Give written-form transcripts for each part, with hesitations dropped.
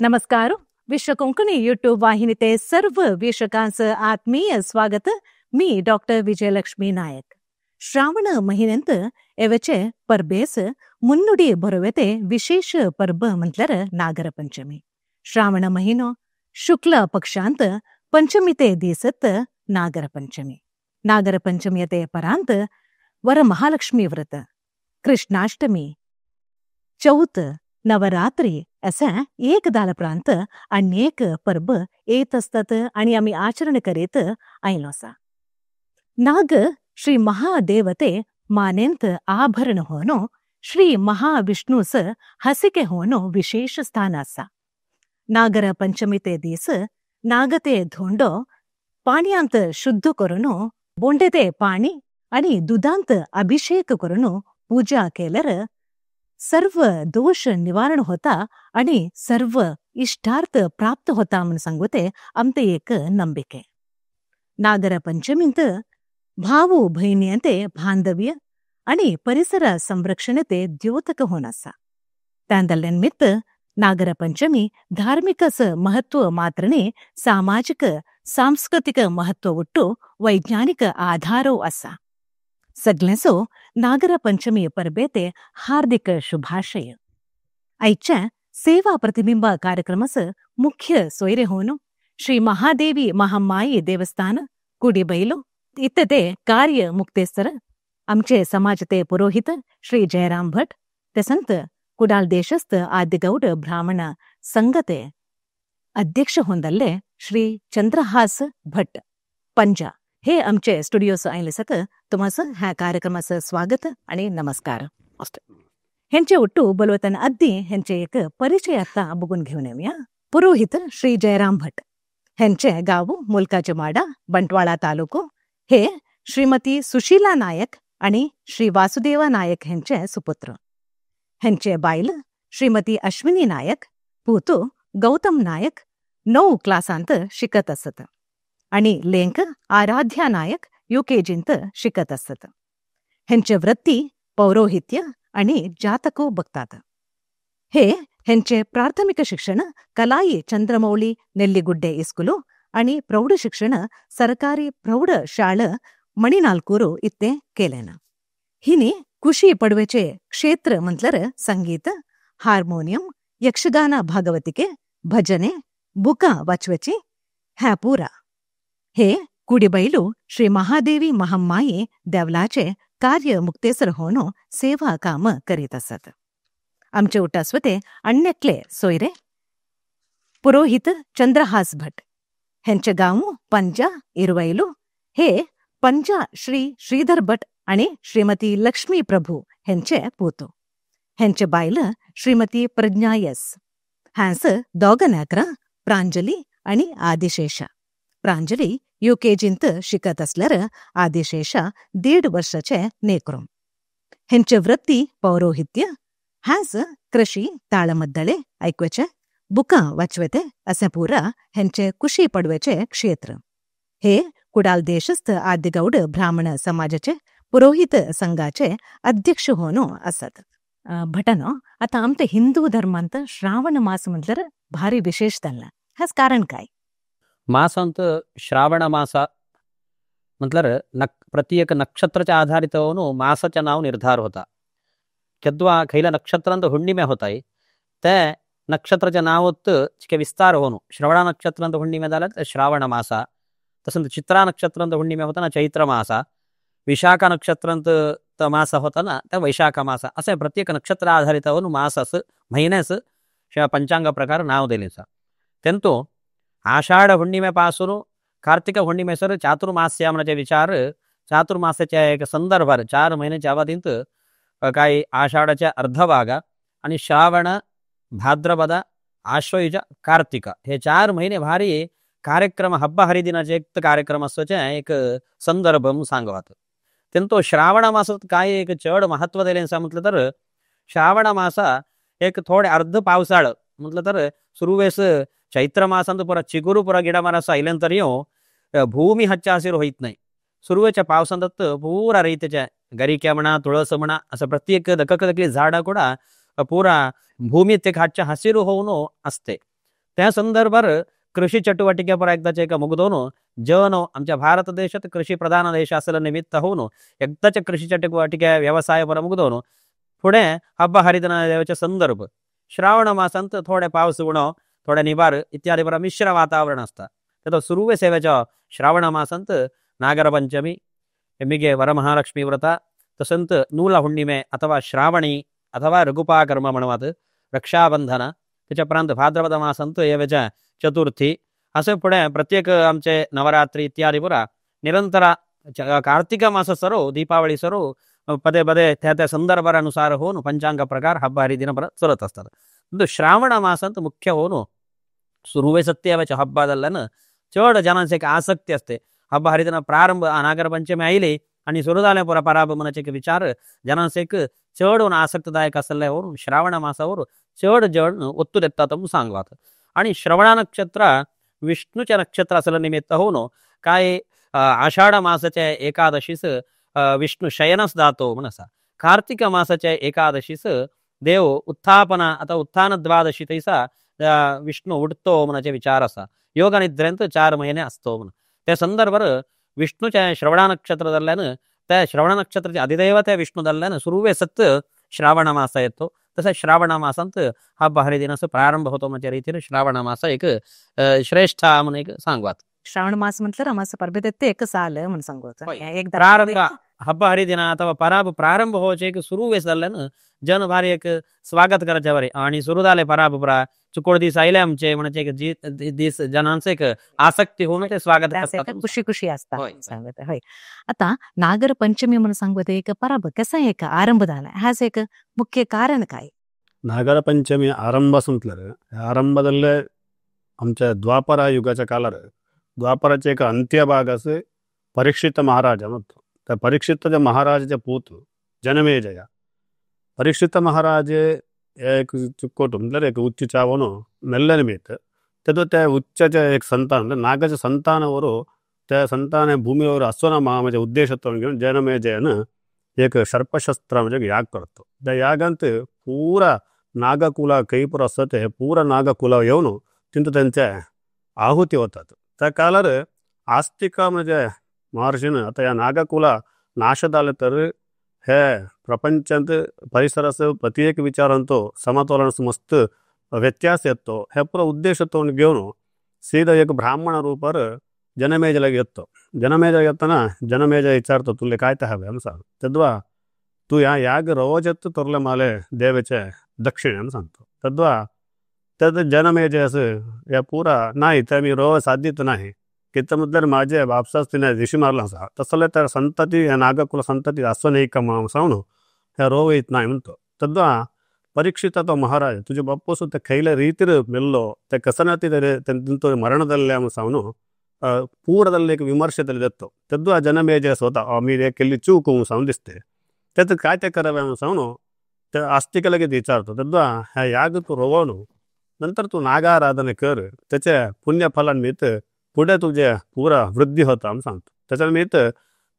नमस्कार. विश्व कोंकणी यूट्यूब वाहिनी सर्व वीक्षकांचं आत्मीय स्वागत. मी डॉक्टर विजयलक्ष्मी नायक. श्रावण महिन्यांत एवेचे परबेस मुन्नुडी बरोवेते विशेष परब म्हटल्यार नागरपंचमी. श्रावण महिनो शुक्ल पक्षांत पंचमी ते दिसत नागरपंचमी. नागरपंचमी ते परांत वर महालक्ष्मी व्रत, कृष्णाष्टमी, चौथ, नवरात्री असे एक दाल प्रांत अनेक परब येत असतात आणि आमी आचरण करीत आयलो आसा. नाग श्री महादेवते मानेंत आभरण होनो श्री महाविष्णूस हसिके होनो विशेष स्थान आसा. नागर पंचमी ते दीस नागते धोंडो पाणयांत शुद्ध करून बोंडे ते पाणी आणि दुधांत अभिषेक करून पूजा केल्यार सर्व दोष निवारण होता आणि सर्व इष्टार्थ प्राप्त होता म्हणून सांगते आमते एक नंबिके. नागर पंचमींत भाऊ भयणींते बांधव्य आणि परिसर संरक्षणते द्योतक होऊन आसा. तांदले निमित्त नागर पंचमी धार्मिकस महत्व मात्रने सामाजिक सांस्कृतिक महत्व उट्टू वैज्ञानिक आधारो आसा. सगळ्यांचो नागर पंचमी परबेते हार्दिक शुभाशय. आयच्या सेवा प्रतिबिंब कार्यक्रमास मुख्य सोयरे होऊन श्री महादेवी महामाई देवस्थान कुडीबैलो इत्ते कार्य मुक्तेसर आमचे समाजते पुरोहित श्री जयराम भट ते संत कुडाल देशस्थ आदिगौड ब्राह्मण संघते अध्यक्ष होंदल्ले श्री चंद्रहास भट पंजा हे आमचे स्टुडिओस आयले सत. तुम्हाचं ह्या कार्यक्रमाचं स्वागत आणि नमस्कार. हेंचे ಒಟ್ಟು बलवतन अद्दी हेंचे एक परिचय आता बघून घेऊन येऊया. पुरोहित श्री जयराम भट हेंचे गाव मुलकाचे माडा बंटवाळा तालुको हे श्रीमती सुशीला नायक आणि श्री वासुदेवा नायक हेंचे सुपुत्र. हेंचे बायल श्रीमती अश्विनी नायक, पूतू गौतम नायक 9 क्लासांत शिकत असत आणि लेंक आराध्या नायक युकेजींत शिकत असत. हेंचे वृत्ती पौरोहित्य आणि जातको बघतात. हे हेंचे प्राथमिक शिक्षण कलाई चंद्रमौळी नेल्लिगुड्डे इस्कुलू आणि प्रौढ शिक्षण सरकारी प्रौढ शाळा मणिनाल्कूरू इत्ते केलेना. हिनी कुशी पडवेचे क्षेत्र म्हटल्यार संगीत, हार्मोनियम, यक्षगान भागवतिके, भजने, बुका वाचवेची ह्या पुरा. हे कुडीबैलू श्री महादेवी महामाई देवलाचे कार्य मुक्तेसर होनो सेवा काम करीत असत. आमचे उटास्वते अन्यकले सोयरे पुरोहित चंद्रहास भट हेंचे गांव पंजा इरवैलू हे पंजा श्री श्रीधर भट आणि श्रीमती लक्ष्मी प्रभू हेंचे पूतो. हेंचे बायल श्रीमती प्रज्ञा एस. ह्यांस दोगनाकरा प्रांजली आणि आदिशेषा. प्रांजली युकेजींत शिकत असल्यार आदिशेषा 1.5 वर्षाचे नेकरो. हेंचे वृत्ती पौरोहित्य, ह्यास कृषी ताळमद्दळे ऐकवेचे, बुका वाचवेते असे पुरा हेंचे कुशी पडवेचे क्षेत्र. हे कुडाल देशस्थ आदिगौड ब्राह्मण समाजाचे पुरोहित संघाचे अध्यक्ष होनो असत. भटनो आता आमचे हिंदू धर्मांत श्रावण मास म्हटल्यार भारी विशेष जाल्ला, ह्याच कारण काय? मासांत श्रावण मास म्हटल्यार प्रत्येक नक्षत्राच्या आधारितवनु मासाचे नाव निर्धार होता. केद्वा खैला नक्षत्रांत हुण्णिमे होताय ते नक्षत्राचे नावत चिके विस्तार होनु. श्रवण नक्षत्रांत हुण्णिमे जाल्यार ते श्रावण मासा, तसंच चित्रा नक्षत्रांत हुण्णिमे होता ना चैत्र मासा, विशाख नक्षत्रांत मास होता ना ते वैशाख मासा. असे प्रत्येक नक्षत्र आधारितवनु मासास महिन्यास पंचांग प्रकार नाव दिलेसा. तेंतु आषाढ हुण्णिमे पासून कार्तिक हुण्णिमे सर चातुर्मास्य म्हणजे विचार चातुर्मास्याच्या एक संदर्भात 4 महिन्याच्या अवधीत काही आषाढाच्या अर्धभाग आणि श्रावण, भाद्रपद, आश्वयुज, कार्तिक हे 4 महिने भारी कार्यक्रम हब्बा हरिदिनाचे एक कार्यक्रम असतोचे एक संदर्भ म्हणून सांगवात. तेंतो श्रावण मासात काय एक चढ महत्व दिले म्हटलं तर श्रावण मासा एक थोडे अर्ध पावसाळ म्हटलं तर सुरुवेस चैत्र मासांत पुरा चिगुरू पुरा गिಡ ಮರ ಐಲಂತರಿಯೂ ಭೂಮಿ ಹಚ್ಚ ಹಸಿರು होईत नाही. सुरुवेच्या पावसांत पुरा रीतीचे गरिके म्हणा, तुळस म्हणा, असं प्रत्येक दकदकली झाडं ಕೂಡ पुरा भूमी ते हच्च हसिरू होऊन असते. त्या संदर्भार कृषी चटुवटिके पर एकदाचे एक मुगदोन जन आमच्या भारत देशात कृषी प्रधान देश असल्या निमित्त होऊन एकदाचे कृषी चटुवटिके व्यवसाय पर मुगदोन फुडें हब्बा हरिदिना देवाचे संदर्भ श्रावण मासांत थोडे पावस उणो थोडे निबार इत्यादी पर मिश्र वातावरण असता। तेतो सुरुवे सेवेच्या श्रावण मासांत नागरपंचमी एमिगे वरमहालक्ष्मी व्रत तसंत नूला हुण्णिमे अथवा श्रावणी अथवा रघुपाकर्म म्हणवात रक्षाबंधन त्याच्या उपरांत भाद्रपद मासांत येवेच्या चतुर्थी असे पुढे प्रत्येक आमचे नवरात्री इत्यादी पुरा निरंतर कार्तिक मास सरो दीपावली सरो पदे पदे त्या त्या संदर्भानुसार होऊन पंचांग प्रकार हब्बा हरिदिन पर चलत असतात। परंतु श्रावण मासांत मुख्य होऊन सुरुवे सत्यावेच्या हब्बा जाल्ल्यान चड जनांचे एक आसक्ती असते। हब्बा हरिदिन प्रारंभ नागरपंचमी आयली आणि सुरू जाले पुरा पराभ मनाचे एक विचार जनांचे एक चड होऊन आसक्तदायक असले होऊन श्रावण मासावर चड जण ಒತ್ತು देतात म्हणून सांगवात। आणि श्रवणा नक्षत्र विष्णूच्या नक्षत्र असल्या निमित्त होऊन काय आषाढ मासाच्या एकादशीस विष्णू शयनस जातो म्हणून असा कार्तिक मासाच्या एकादशीस देव उत्थापना आता उत्थान द्वादशी तैसा विष्णू उठतो म्हणाचे विचार असा योगनिद्रेंत 4 महिने असतो म्हणून त्या संदर्भार विष्णूच्या श्रवणा नक्षत्र जाल्ल्यान त्या श्रवणा नक्षत्राचे अधिदैवत विष्णू जाल्ल्यान सुरुवे सत्य श्रावण मास येतो। तसं श्रावण मासांत हब्बा हरिदिनाचो प्रारंभ होतो म्हणजे रीतीने श्रावण मास एक श्रेष्ठ म्हणून एक सांगवात। श्रावण मास म्हटलं मास परबेते एक साल म्हणून सांगवत एक प्रारंभ हब्बा हरिदिन अथवा पराब प्रारंभ होचे एक सुरू जाल्ल्यान जन भारी एक स्वागत करायचे बरे आणि सुरू जाले पराब पुरा चुकोड दीस आयले आमचे म्हणजे एक दीस जनांचे एक आसक्ती होऊन ते स्वागत करतात खुशी खुशी असता सांगत होय। आता नागर पंचमी म्हणून सांगत एक पराब कसा एक आरंभ झाला ह्याच एक मुख्य कारण काय? नागर पंचमी आरंभ म्हटल्यार आरंभदल्ले आमच्या द्वापरा युगाच्या कालार द्वापराचे एक अंत्य भाग असे परीक्षित महाराज म्हणतो त्या परीक्षित महाराजाचे पूत जनमेजय परीक्षित महाराजे एक चुक्कोटु म्हटल्यार एक उच्च चावನು मेल्ले निमित्त तेदो त्या उच्चाचे एक संतान म्हणजे नागाचे संतानವರು त्या संतान भूमिवर असो म्हणजे उद्देशत्व घेऊन जनमेजयन एक सर्पशस्त्र म्हणजे याग करतो। त्या यागांत पूरा नागकुला कैपुर असते पूरा नागकुला येऊन तिंत त्यांच्या आहुती होतात। त्या कालार आस्तिक म्हणजे महर्षीन आता या नागकुला नाश झाले तर हे प्रपंचांत परिसराचं प्रत्येक विचारांतो समतोलन मस्त व्यत्यास येतो हे पुरा उद्देश घेऊन सीधा एक ब्राह्मण रूपार जनमेजला येतो। जनमेजला येताना जनमेजय विचारतो तुले काय ते हवे सांग तद्वा तू या याग रोज तुरले माले देवेचे दक्षिण सांगतो तद्वा तद जनमेजय असं या पुरा नाही त्या मी रोज साधित नाही किती म्हटल्यार माझे बापसाच तिने ऋषी मारला असा तसले तर संतती या नागकुल संतती असं नाही का सांगून ह्या रोग येत नाही म्हणतो। तद्वा परीक्षित तो महाराज तुझे बाप्पूस ते खैले रीतिर मेल्लो ते कसनाती तेरे मरणदल्ले सांगून पूरದಲ್ಲಿ एक विमर्शे देतो। तद्वा जनमेजय स्वतः मी केल्ली चूक सांगून दिसते त्यात काय ते करावे सांगून ते आस्तिक लगेच विचारतो। तद्वा ह्या याग तू रोवणू नंतर तू नागाराधने कर त्याच्या पुण्यफलांनिमित्त पुढे तुझे पुरा वृद्धी होता म्हणून सांगतो। त्याच्या निमित्त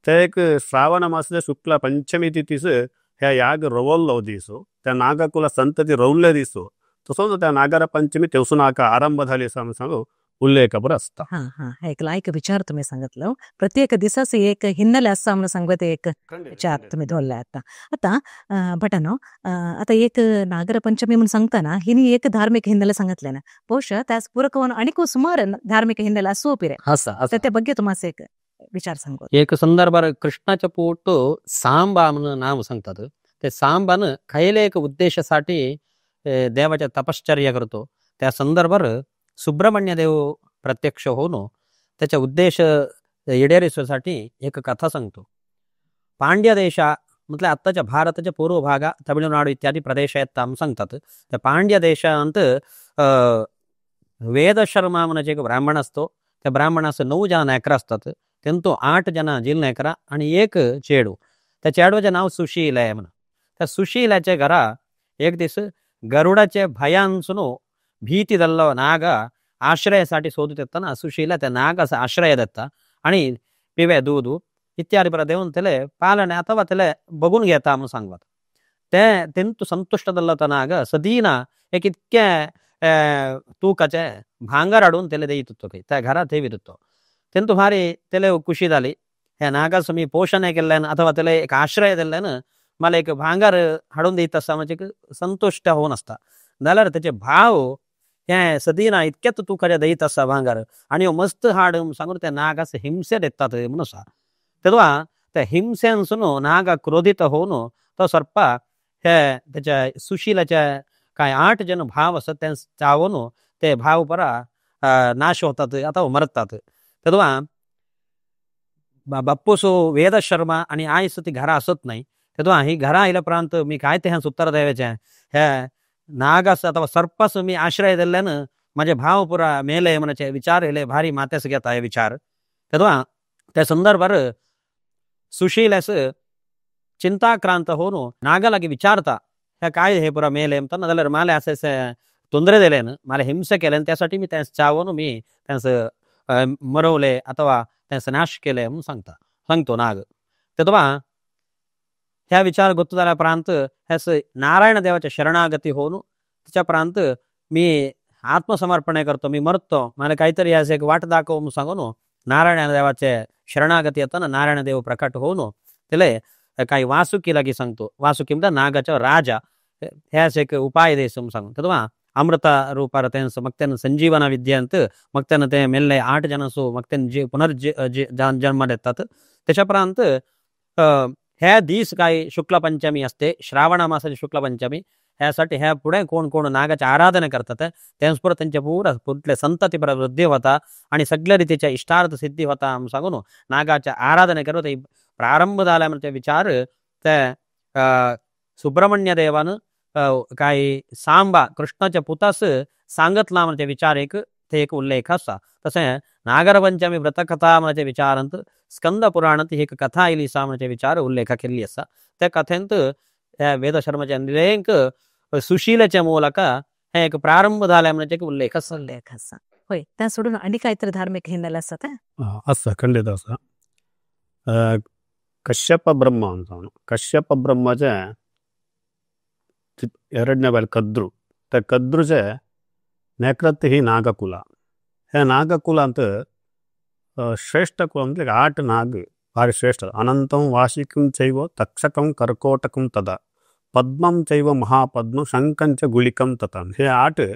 ते एक श्रावण मासाच्या शुक्ला पंचमी तिथीस ह्या याग रवल्लो दिसो त्या नागकुला संतती रवले दिसो तसोच त्या नागारा पंचमी तेवसून आका आरंभ झाली असं सांगू उल्लेख बरं असता। हा हा एक लायक विचार तुम्ही सांगितलं प्रत्येक दिसाचे एक हिन्नले असता म्हणून सांगत एक विचार तुम्ही धरला। आता आता भटानो आता एक नागरपंचमी म्हणून सांगताना हिनी एक धार्मिक हिन्नेले सांगितले ना ಬಹುಶಃ त्यास पूरक अनेक सुमार धार्मिक हिन्नेले असो पिरे तर त्या ಬಗ್ಗೆ तुम्हाला एक विचार सांगू। एक संदर्भार कृष्णाच्या पोट सांबा म्हणून नाव सांगतात ते सांबानं खयले एक उद्देशासाठी देवाच्या तपश्चर्या करतो त्या संदर्भार सुब्रमण्य देव प्रत्यक्ष होऊन त्याचा उद्देश ಈಡೇರಿಸುವसाठी एक कथा सांगतो। पांड्य देशा म्हटलं आत्ताच्या भारताच्या पूर्व भागा तमिळनाडू इत्यादी प्रदेश आहेत आम सांगतात। त्या पांड्य देशांत वेदशर्मा म्हणजे एक ब्राह्मण असतो त्या ब्राह्मणाचं 9 जण नायकरा असतात त्यांतो 8 जण जिल नायकरा आणि एक चेडू त्या चेडवाचे नाव सुशील आहे म्हणा। त्या सुशीलाच्या घरा एक दिवस गरुडाचे भयांसून भीती दल्लो नाग आश्रयासाठी शोधत येताना सुशीला त्या नागाचा आश्रय देता आणि पिवे दूध इत्यादी पर देऊन त्याला पालने अथवा त्याला बघून घेता म्हणून सांगतात। ते तेंतु संतुष्ट दल्लो नाग सदीना एक इतक्या तूकाचे भांगर हाडून तेले देयत होतो खंय त्या घरात ठेवीत होतो। तेंतु भारी तेले खुशी जाली हे नागास मी पोषण केल्ल्यान अथवा तेले एक आश्रय दिल्ल्यान मला एक भांगर हाडून दीत आसा म्हणजे एक संतुष्ट होवन आसता। जाल्यार तेचे भाव हे सदीना इतक्यात तुकाच्या दीत आसा भांगर आनी ह्यो मस्त हाड सांगून त्या नागास हिंसे देतात म्हणून आसा। तेदवा त्या हिंसेनसून नागा क्रोधित होवन तो सर्पा हे त्याच्या सुशीलाच्या काय 8 जण भाव आसत ते चावून ते भाव परा नाश होतात अथवा मरतात। तेदवा बाप्पूसो वेद शर्मा आनी आयस ती घरा आसत नाही। तेदवा ही घरा आयल्या उपरांत मी काय ते उत्तर द्यायचे हे नागास अथवा सर्पास मी आश्रय दिल्ल्यान माझे भाव पुरा मेले म्हणाचे विचार येले भारी मात्यास घेता हे विचार। तेदवा त्या संदर्भार सुशीलास चिंताक्रांत होऊन नागालागी विचारता ह्या काय हे पुरा मेले म्हणताना जाल्यार माले असे ತೊಂದರೆ दिलेन मला हिंसे केल्यान त्यासाठी मी त्यांचं चावून मी त्यांचं मरवले अथवा त्यांचा नाश केले म्हणून सांगतो नाग। तेव्हा ह्या विचार गोत्त झाल्या उपरांत ह्यास नारायण देवाच्या शरणागती होऊन त्याच्या उपरांत मी आत्मसमर्पण करतो, मी मरतो, मला काहीतरी ह्यास एक वाट दाखव म्हणून सांगून नारायण देवाचे शरणागती येताना नारायण देव प्रकट होऊन त्याला काही वासुकी लागी सांगतो, वासुकी म्हणजे नागाचा राजा ह्यास एक उपाय देस म्हणून सांगून तेव्हा अमृत रूपार त्यांचं मग त्यानं संजीवना विद्या अंत मग त्यानं ते मेल्ले 8 जणांसो मग त्यानं जे पुनर्जे जन्म देतात। त्याच्या उपरांत ह्या दीस काही शुक्ल पंचमी असते, श्रावण मासाची शुक्ल पंचमी, ह्यासाठी ह्या पुढे कोण कोण नागाची आराधना करतात त्यांच्यापुढे त्यांच्या पुरा पुढले संतती वृद्धी होता आणि सगळ्या रीतीच्या इष्टार्थ सिद्धी होता म्हणून सांगून नागाच्या आराधना करत प्रारंभ झाला म्हणजे विचार त्या सुब्रमण्य देवानं काही सांबा कृष्णाच्या पुतास सांगितला म्हणजे विचार एक ते एक उल्लेख असा। तसें नागरपंचमी व्रतकथा म्हणजे विचारांत स्कंद पुराणांत एक कथा आयली सा म्हणजे विचार उल्लेख केल्ली आसा। त्या कथेंत त्या वेदशर्माच्या निलेंक सुशीलाच्या ಮೂಲಕ हे एक प्रारंभ झाला म्हणजे एक उल्लेख आसा। उल्लेख आसा होय। त्या सोडून आनी काय तर धार्मिक हिन्नेल आसा ते आसा खंडीत आसा। कश्यप ब्रह्म ಅಂತ कश्यप ब्रह्माचे ಎರಡನೇ ಬಾರಿ ಕದ್ರು, ತ ಕದ್ರುಜೆ ನೇಕ್ರತ್ ಹಿ ನಾಗಕುಲ, ಹೇ ನಾಗಕುಲ ಅಂತ ಶ್ರೇಷ್ಠ ಕುಲ ಅಂತ 8 ನಾಗ್ ಭಾರಿ ಶ್ರೇಷ್ಠ। ಅನಂತಂ ವಾಶಿಕಂ ಚೈವ ತಕ್ಷಕಂ ಕರ್ಕೋಟಕಂ ತದ ಪದ್ಮಂ ಚೈವ ಮಹಾಪದ್ಮ ಶಂಕಂಚ ಗುಳಿಕಂ ತತ, हे 8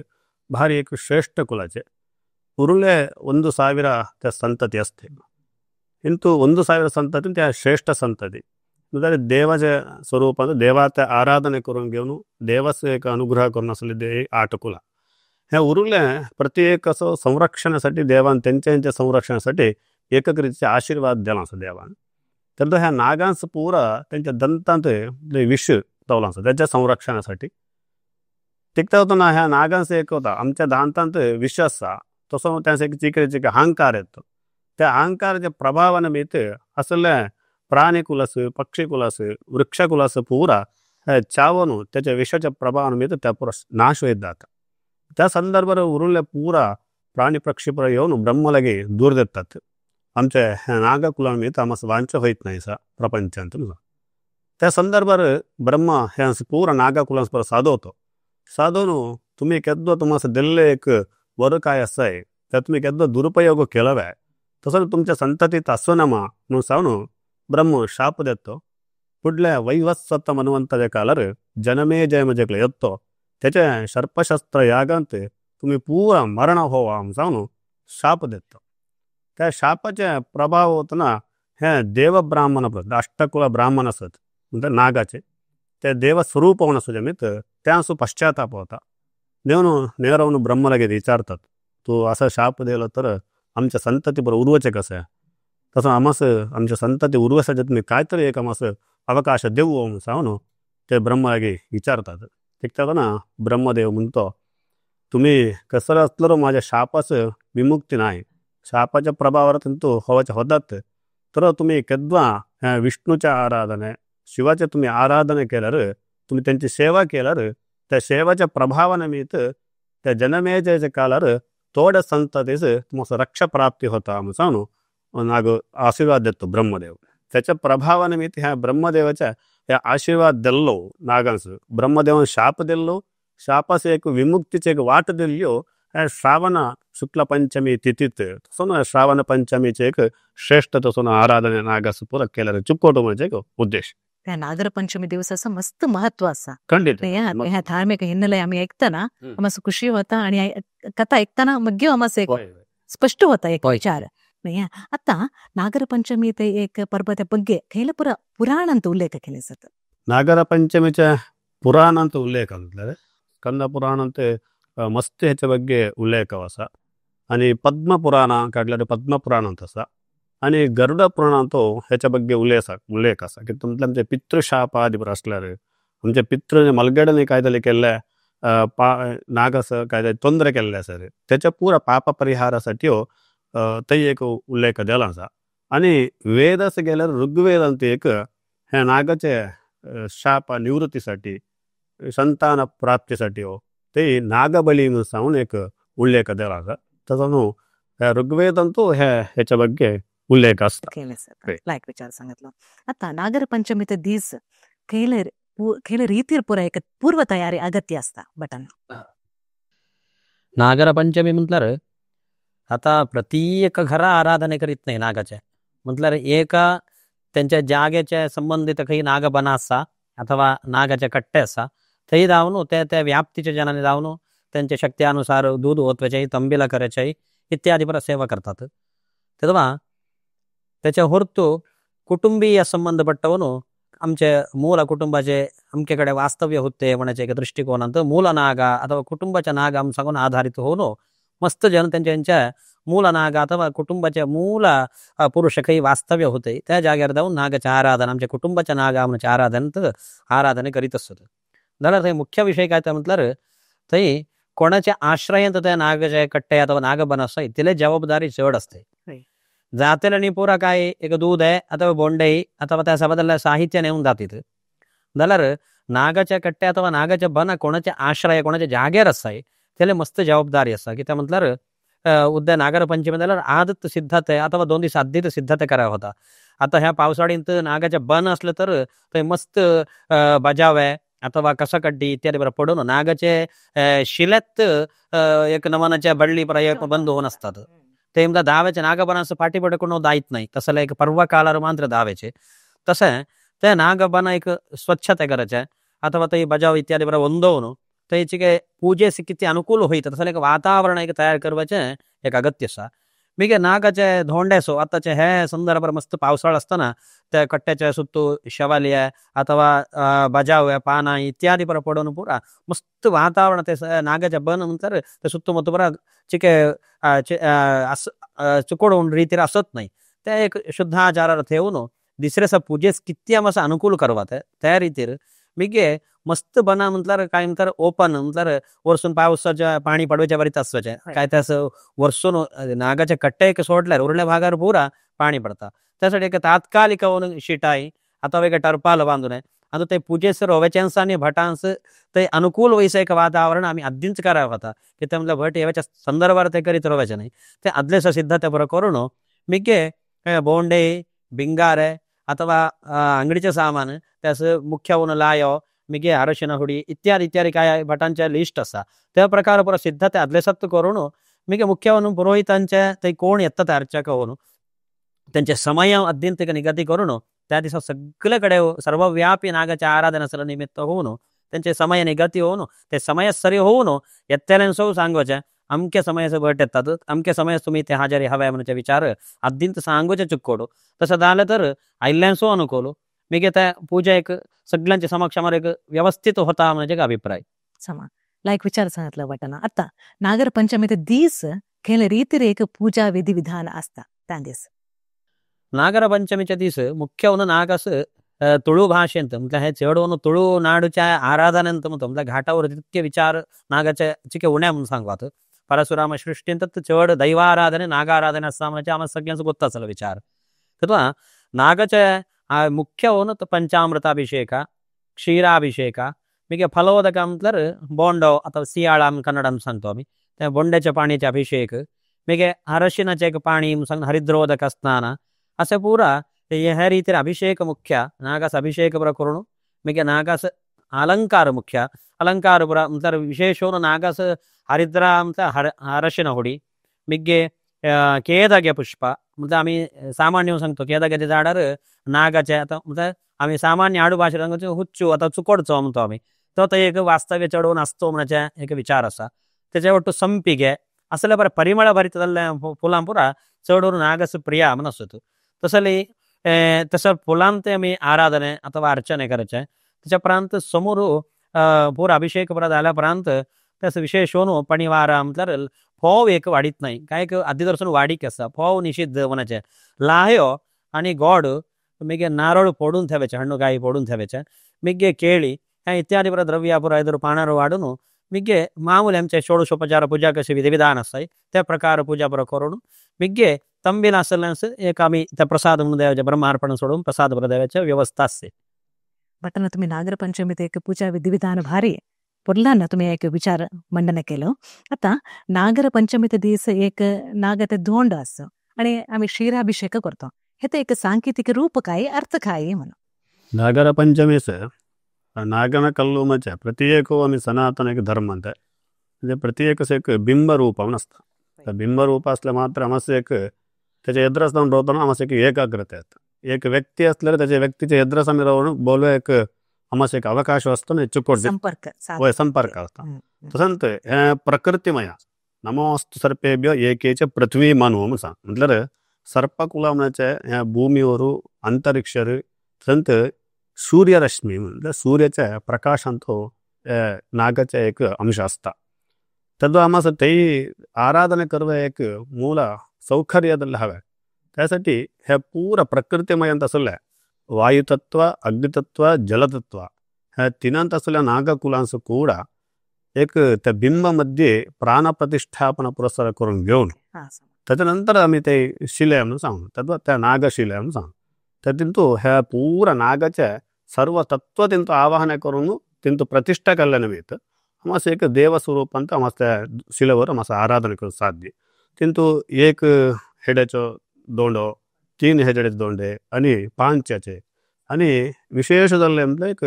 ಭಾರಿ एक ಶ್ರೇಷ್ಠ ಕುಲचे। ಉರುಳೆ 1000 ಸಂತತಿ असते, ಇಂತು 1000 संतती त्या श्रेष्ठ संतती म्हणजे देवाचे स्वरूप देवाचे आराधने करून घेऊन देवाचे एक अनुग्रह करून असले ते 8 कुला हे उरले प्रत्येक असं संरक्षणासाठी देवान त्यांच्या त्यांच्या संरक्षणासाठी एकत्रित आशीर्वाद दिला असं देवान। तर ह्या नागांचं पुरा त्यांच्या दंतांत विष तवला असं त्यांच्या संरक्षणासाठी तिकता होतं ना। ह्या नागांचं एक होता आमच्या दांतांत विष असा तसं त्यांचं एक चिकरे चिक अहंकार येतो, त्या अहंकाराच्या प्रभावाने मीत असले प्राणिकुलस पक्षिकुलस वृक्षकुलस पूरा चावनु त्याच्या विषाच्या प्रभावाने मीत त्या पुरा नाश होत जाता। त्या संदर्भात उरले पूरा प्राणी पक्षी पुरा येऊन ब्रह्मलागे दूर देतात आमच्या नागकुलान मीत आम्हाला वांच होत नाही सा प्रपंचांत। त्या संदर्भात ब्रह्म हे पूरा नागकुलांस पुरा साधवतो, साधवून तुम्ही केद्दो तुम्हाला दिल्ले एक वर काय असं आहे त्या तुम्ही केद्दो दुरुपयोग केला तसं तुमच्या संततीत असो ना म्हणून सांगून ब्रह्म शाप देतो। पुढल्या वैवस्वत मनुवंताच्या कालार जनमेजय म्हजेकडे येतो त्याच्या सर्पशस्त्र यागांत तुम्ही पुरा मरण होवा म्हणून सांगून शाप देतो। त्या शापाचे प्रभाव होताना हे देव ब्राह्मण अष्टकुल ब्राह्मण असत म्हणजे नागाचे ते देवस्वरूप होऊन असो जमीत त्यांसू पश्चाताप होता। देवन नेरवून ब्रह्मलागे विचारतात तू असा शाप दिला तर आमच्या संतती बरोबर उर्वचे कसं आहे, तसं आम्हास आमच्या संतती उर्वसाठी तुम्ही काहीतरी एक आम्हास अवकाश देऊ म्हणून सांगून ते ब्रह्मलागे विचारतात। तिकता ना ब्रह्मदेव म्हणतो तुम्ही कसं असलं माझ्या शापाचं विमुक्ती नाही, शापाच्या प्रभावावर तो हवाच्या होतात, तर तुम्ही केव्हा ह्या विष्णूच्या आराधने शिवाचे तुम्ही आराधने केल्यार तुम्ही त्यांची सेवा केल्यार त्या सेवाच्या प्रभावाने मी त्या जनमेजयाच्या कालार थोड्या संततीस तुम्हाला रक्षा प्राप्ती होता म्हणून सांगून नाग आशीर्वाद देतो ब्रह्मदेव। त्याच्या प्रभावाने मी ह्या ब्रह्मदेवाच्या ह्या आशीर्वाद दिल्लो नागांस ब्रह्मदेवान शाप दिल्लो शापास एक विमुक्तीचे एक वाट दिल्ल्यो श्रावण शुक्ल पंचमी तिथीत तसो श्रावण पंचमीचे एक श्रेष्ठ तसो आराधने नागास पुरा केल्यार चुकोटो म्हणजे एक उद्देश। त्या नागर पंचमी दिवसाचं मस्त महत्व असा खंडित ह्या धार्मिक हिन्नेले आम्ही ऐकताना आम्हाला खुशी होता आणि कथा ऐकताना मग आम्हाला स्पष्ट होता एक विचार। आता नागर पंचमी ते एक पर्वत ಬಗ್ಗೆ खयला पुरा पुराण ಅಂತ उल्लेख केले जातात। नागर पंचमीच्या पुराण ಅಂತ उल्लेख म्हटल्यार स्कंद पुराण ಅಂತ मस्त ह्याच्या ಬಗ್ಗೆ उल्लेख आसा आणि पद्म पुराण काडल्यार पद्म पुराण ಅಂತ आसा आणि गरुड पुराण तो ह्याच्या ಬಗ್ಗೆ उल्लेख आसा की तुमचे आमचे पितृशाप आदी आसल्यार आमचे पितृ मलगडने कायदले केल्ले नागास काय ತೊಂದರೆ केल्ले आसा त्याच्या पुरा पाप परिहारासाठी थंय एक उल्लेख दिला आसा। आणि वेदास गेल्यार ऋग्वेद ಅಂತ एक हे नागाचे शाप निवृत्तीसाठी संतान प्राप्तीसाठी ते नागबली म्हणून सांगून एक उल्लेख दिला आसा। तसो न्हू ऋग्वेदांतू हे ह्याच्या ಬಗ್ಗೆ उल्लेख आसता। लायक विचार सांगितलो। आता नागर पंचमीचे दीस खयले खयले रीतीर पुरा एक पूर्व तयारी अगत्य आसता बटन। नागर पंचमी म्हटल्यार आता प्रत्येक घरा आराधने करीत नाही नागाचे म्हटल्यार एका त्यांच्या जागेचे संबंधित खंय नागबन आसा अथवा नागाचे कट्टे आसा थंय जावन त्या त्या व्याप्तीच्या जनांनी जावन त्यांच्या शक्त्यानुसार दूध ओतवायचे तंबीला करायचे इत्यादी पर सेवा करतात। तेव्हा त्याच्या होरतो कुटुंबीय संबंधपट्टवनु आमचे मूल कुटुंबाचे अमकेकडे वास्तव्य होते म्हणाचे एक दृष्टिकोनांत मूल नागा अथवा कुटुंबाच्या नागा आम सांगून आधारित होऊन मस्त जन त्यांच्या मूल नागा अथवा कुटुंबाच्या मूल पुरुष काही वास्तव्य होते त्या जाग्यार जाऊन नागाच्या आराधना आमच्या कुटुंबाच्या नागा म्हणच्या आराधन आराधने करीत असत। जाल्यार थंय मुख्य विषय काय ते म्हटल्यार थंय कोणाच्या आश्रयांत त्या नागाचे कट्टे अथवा नागबन आसा तिले जबाबदारी चड असते। जातेले न्ही पुरा काय एक दूध आहे अथवा बोंडे अथवा त्या सबदला साहित्य नेऊन जातीत जाल्यार नागाच्या कट्टे अथवा नागाच्या बन कोणाच्या आश्रय कोणाच्या जाग्यार आसा त्याला मस्त जबाबदारी आसा कित्याक म्हटल्यार उद्या नागर पंचमी जाल्यार आदत सिद्धते अथवा 2 दीस आदीत सिद्धते करावं होता। आता ह्या पावसाळींत नागाचे बन असले तर थंय मस्त बजावे अथवा कसकड्डी इत्यादी बरं पडून नागाचे शिलेत एक नमनाच्या बडली प्रयोग बंद होऊन असतात। ते म्हटल्यार दाव्याचे नागबनास फाटी पडकून दायत नाही तसं एक पर्व काळार मात्र दाव्याचे तशें ते नागबन एक स्वच्छते करायचे अथवा ते बजाव इत्यादी बरं वंदोवन थंयचे पूजे किती अनुकूल होईत तसं एक वातावरण एक तयार करपाचें एक अगत्य आसा। मागीर नागाचे धोंडेसो आतांचे हे संदर्भार मस्त पावसाळ आसतना त्या कट्ट्याचे सुत्तू शेवालिये अथवा बजाव पानां इत्यादी बरं पडून पुरा मस्त वातावरण ते नागाचे बन म्हणतर ते सुत्तू मत पुरा चिके चुकोड रीतीर असत नाही ते एक शुद्धाचारार ठेवून दुसरे पुजेस किती आमकां अनुकूल करवात त्या रीतीर मागीर मस्त बना म्हटल्यार काय म्हणटार ओपन म्हटल्यार वरसून पावसाच्या पाणी पडवेच्या बरीच आसपाचें काय त्या वरसून नागाचे कट्टे एक सोडल्यार उरल्या भागार पुरा पाणी पडता। त्यासाठी एक तात्कालिक शिटाई अथवा एक टर्पाल बांधून आता ते पूजेस रोवेच्यांस आनी भटांस ते अनुकूल वयस एक वातावरण आमी आदींच करावं होता कित्याक म्हटल्यार भट येवच्या संदर्भार ते करीत रोवेचे न्ही ते आदले सिद्धते बरो करून मागीर बोंडे बिंगारे अथवा अंगडीचे सामान त्यास मुख्य लायो मागीर अरशिण हुडी इत्यादी इत्यादी काय भटांचे लिस्ट आसा त्या प्रकार पुरो सिद्धते आदले करून मागीर मुख्य पुरोहितांचे ते कोण येतात अर्चक होऊन त्यांचे समय अत्यंत निगदी करून त्या दिसा सगळे कडे सर्वव्यापी नागाच्या आराधना निमित्त होऊन त्यांचे समय निगती होऊन ते समय सरी होऊन येतल्यांसो सांगोचे अमके समयाचो भट येतात अमके समय तुमी ते हाजेरी हवे म्हणचे विचार अत्यंत सांगोचे चुकोडो तसं जालें तर आयिल्ल्यांसो अनुकूल मागीर त्या पूजा एक सगळ्यांच्या समक्षामार एक व्यवस्थित होता म्हणजे अभिप्राय। समा लायक विचार सांगितलं वाटना। आता नागर पंचमी ते दीस खयले रीतीर एक पूजा विधी विधान आसता त्या दीस नागर पंचमीच्या दीस मुख्य नागास तुळू भाषेंत म्हटल्यार हे चड तुळू नाडूच्या आराधनेंत म्हटल्यार घाटावर तितके विचार नागाचे चिके उण्या म्हणून सांगवात परशुराम सृष्टींत चड दैवाराधने नागाराधने आसा म्हणजे आमकां सगळ्यांचो गोत्त आसलो विचार। तेन्ना नागाचे मुख्य पंचामृताभिषेक क्षीराभिषेक मागीर फलोदक म्हटल्यार बोंडो अथवा सियाळा कन्नडान सांगतो आमी त्या बोंड्याच्या पाणयाचे अभिषेक मागीर हरशिनाचें एक पाणी सांग हरिद्रोदक स्नान अशें पुरा ह्या रितीन अभिषेक मुख्य नागास अभिषेक बरो करून मागीर नागास अलंकार मुख्य अलंकार पुरा म्हटल्यार विशेष करून नागास हरिद्रा म्हटल्यार हरशिना होडी मिगे केदागे पुष्प म्हटल्यार आमी सामान्य सांगतो केदाग्याच्या झाडार नागाचे आतां म्हटल्यार आमी सामान्य आडू भाशेन सांगतो हुच्चू आतां चुकोडचो म्हणतो आमी तो तो एक वास्तव्य चडोवन आसतो म्हणचे एक विचार आसा। तेजे ಒಟ್ಟು ಸಂಪಿಗೆ असले बरें परिमळ भरीत जाल्ले फुलां पुरा चड नागस प्रिया म्हण आसत तसली तसं फुलां ते आमी आराधने अथवा अर्चने करचे। त्याच्या उपरांत समोर पुरा अभिषेक पुरा जाल्या उपरांत तसं विशेष न्हू पणिवारा म्हटल्यार फोव एक वाडीत नाही काय एक आदी दर्शन वाडीक आसा फोव निषिद्ध म्हणाचे लाह्यो आनी गोड मागीर नारळ फोडून थेवेचे हण्णु गाय फोडून थेवेचे मागीर केळी इत्यादी पुरा द्रव्या पुरा एदर पानार वाडून मिगे मामूली आमचे षोडशोपचार पूजा कशी विधिविधान आसाय त्या प्रकार पूजा पुरा करून मिगे तंबील आसल्यास एक आमी त्या प्रसाद म्हणून देवाचे ब्रह्मार्पण सोडून प्रसाद पुरा देवाचे व्यवस्था आसते। बटन तुम्ही नागरपंचमी एक पूजा विधिविधान भारी पुरला तुम्ही एक विचार मंडन केलो। आता नागरपंचमी दीस एक नागाचे धोंड आसतो आणि आमी क्षीराभिषेक करतो हे ते एक सांकेतिक रूप काय अर्थ काय म्हणून नागरपंचमीस नागನ ಕಲ್ಲು ಮಚ್ಚ ಪ್ರತ್ಯೇಕವೂ ಆಮಿ ಸನಾತನ एक धर्म ಅಂತ म्हणजे प्रत्येक एक बिंब रूप आसता। बिंब रूप असले मात्र आमचे एक त्याच्या एद्रस जावन रावतना आमचे एक एकाग्रता येता। एक व्यक्ती असल्यार त्याच्या व्यक्तीच्या एद्रस आमी रावन बोलू एक आमचे एक अवकाश आसता न्ही चुकोट संपर्क वय संपर्क आसता। तसंच हे प्रकृतीमय नमोस्तु सर्पेभ्यो एकेच पृथ्वी मानव म्हणून सांग म्हटल्यार सर्पकुला म्हणजे ह्या भूमीवर अंतरिक्षर तसंच सूर्यरश्मी म्हणजे सूर्याच्या प्रकाशांत नागाचा एक अंश असता। तद् आम्हाला तेही आराधने करवे एक मूल सौकर्यದಲ್ಲಿ हवे त्यासाठी हे पूरा प्रकृतिमय ಅಂತ असले वायुतत्व अग्नितत्व जलतत्व ह्या तिनांत असल्या नागकुलांचं ಕೂಡ एक त्या बिंबामध्ये प्राणप्रतिष्ठापना पुरस्कार करून घेऊन त्याच्यानंतर आम्ही ते शिले म्हणून सांगू तद् त्या नागशिले म्हणून सांगू। तर तिंतु ह्या पूरा नागाच्या सर्व तत्व तिंतु आवाहन करून तिंतु प्रतिष्ठा केल्ल्या निमित्त आमचं एक देवस्वरूप ಅಂತ आमचं त्या शिलेवर आमचं आराधना करूंक साध्य। तिंतु एक हेड्याचो दोंडो 3 हेड्याचे दोंडे आणि 5 आणि विशेष जाल्ले म्हटल्यार एक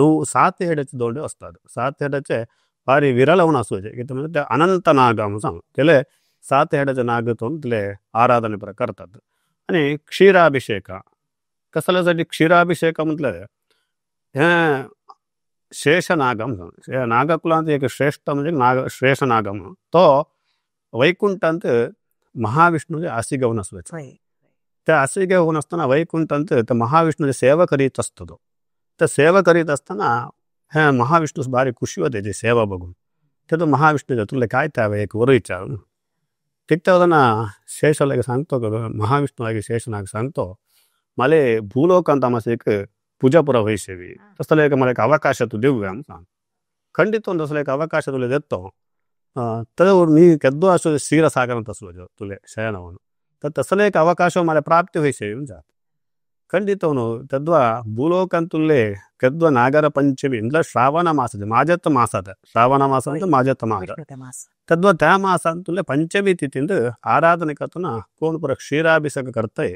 9-7 हेड्याचे दोंडे असतात। 7 हेड्याचे भारी विरल होऊन आसूचे कितें म्हणजे ते अनंत नाग म्हणून सांग तेले 7 हेड्याचे नाग तिले आराधने करतात। आणि क्षीराभिषेक कसल्यासाठी क्षीराभिषेक म्हटल्यार हे शेषनागम नागकुलांत एक श्रेष्ठ म्हणजे नाग शेषनागम तो वैकुंठांत महाविष्णूचे आसिगे होऊन आसलो। त्या आसिगे होऊन असताना वैकुंठांत त्या महाविष्णूची सेवा करीत असतो तो त्या सेवा करीत असताना हे महाविष्णू भारी खुशी होते त्याची सेवा बघून ते तो महाविष्णूच्या तुला काय त्या एक वर विचार तिथं शेषाला सांगतो महाविष्णू शेषनाग सांगतो मला भूलोकांत आमचं एक पूजा पुरा होईसेवी तसले एक मला एक अवकाश तू देऊया सांग खंडित तसले एक अवकाश तुला देतो तर मी केद्दो असो क्षीरसागर तसलो तुले शयनवन तर तसले एक अवकाश मला प्राप्ती होईसेवी जात खंडित तद्वा भूलोकांतुल्ले केद्वा नागर पंचमी म्हटल्यार श्रावण मास माजत मासात श्रावण मास म्हणजे माजत मास तद्वा त्या मासांतुल्ले पंचमी तिथींत आराधने करताना कोण पुरा क्षीराभिषेक करतय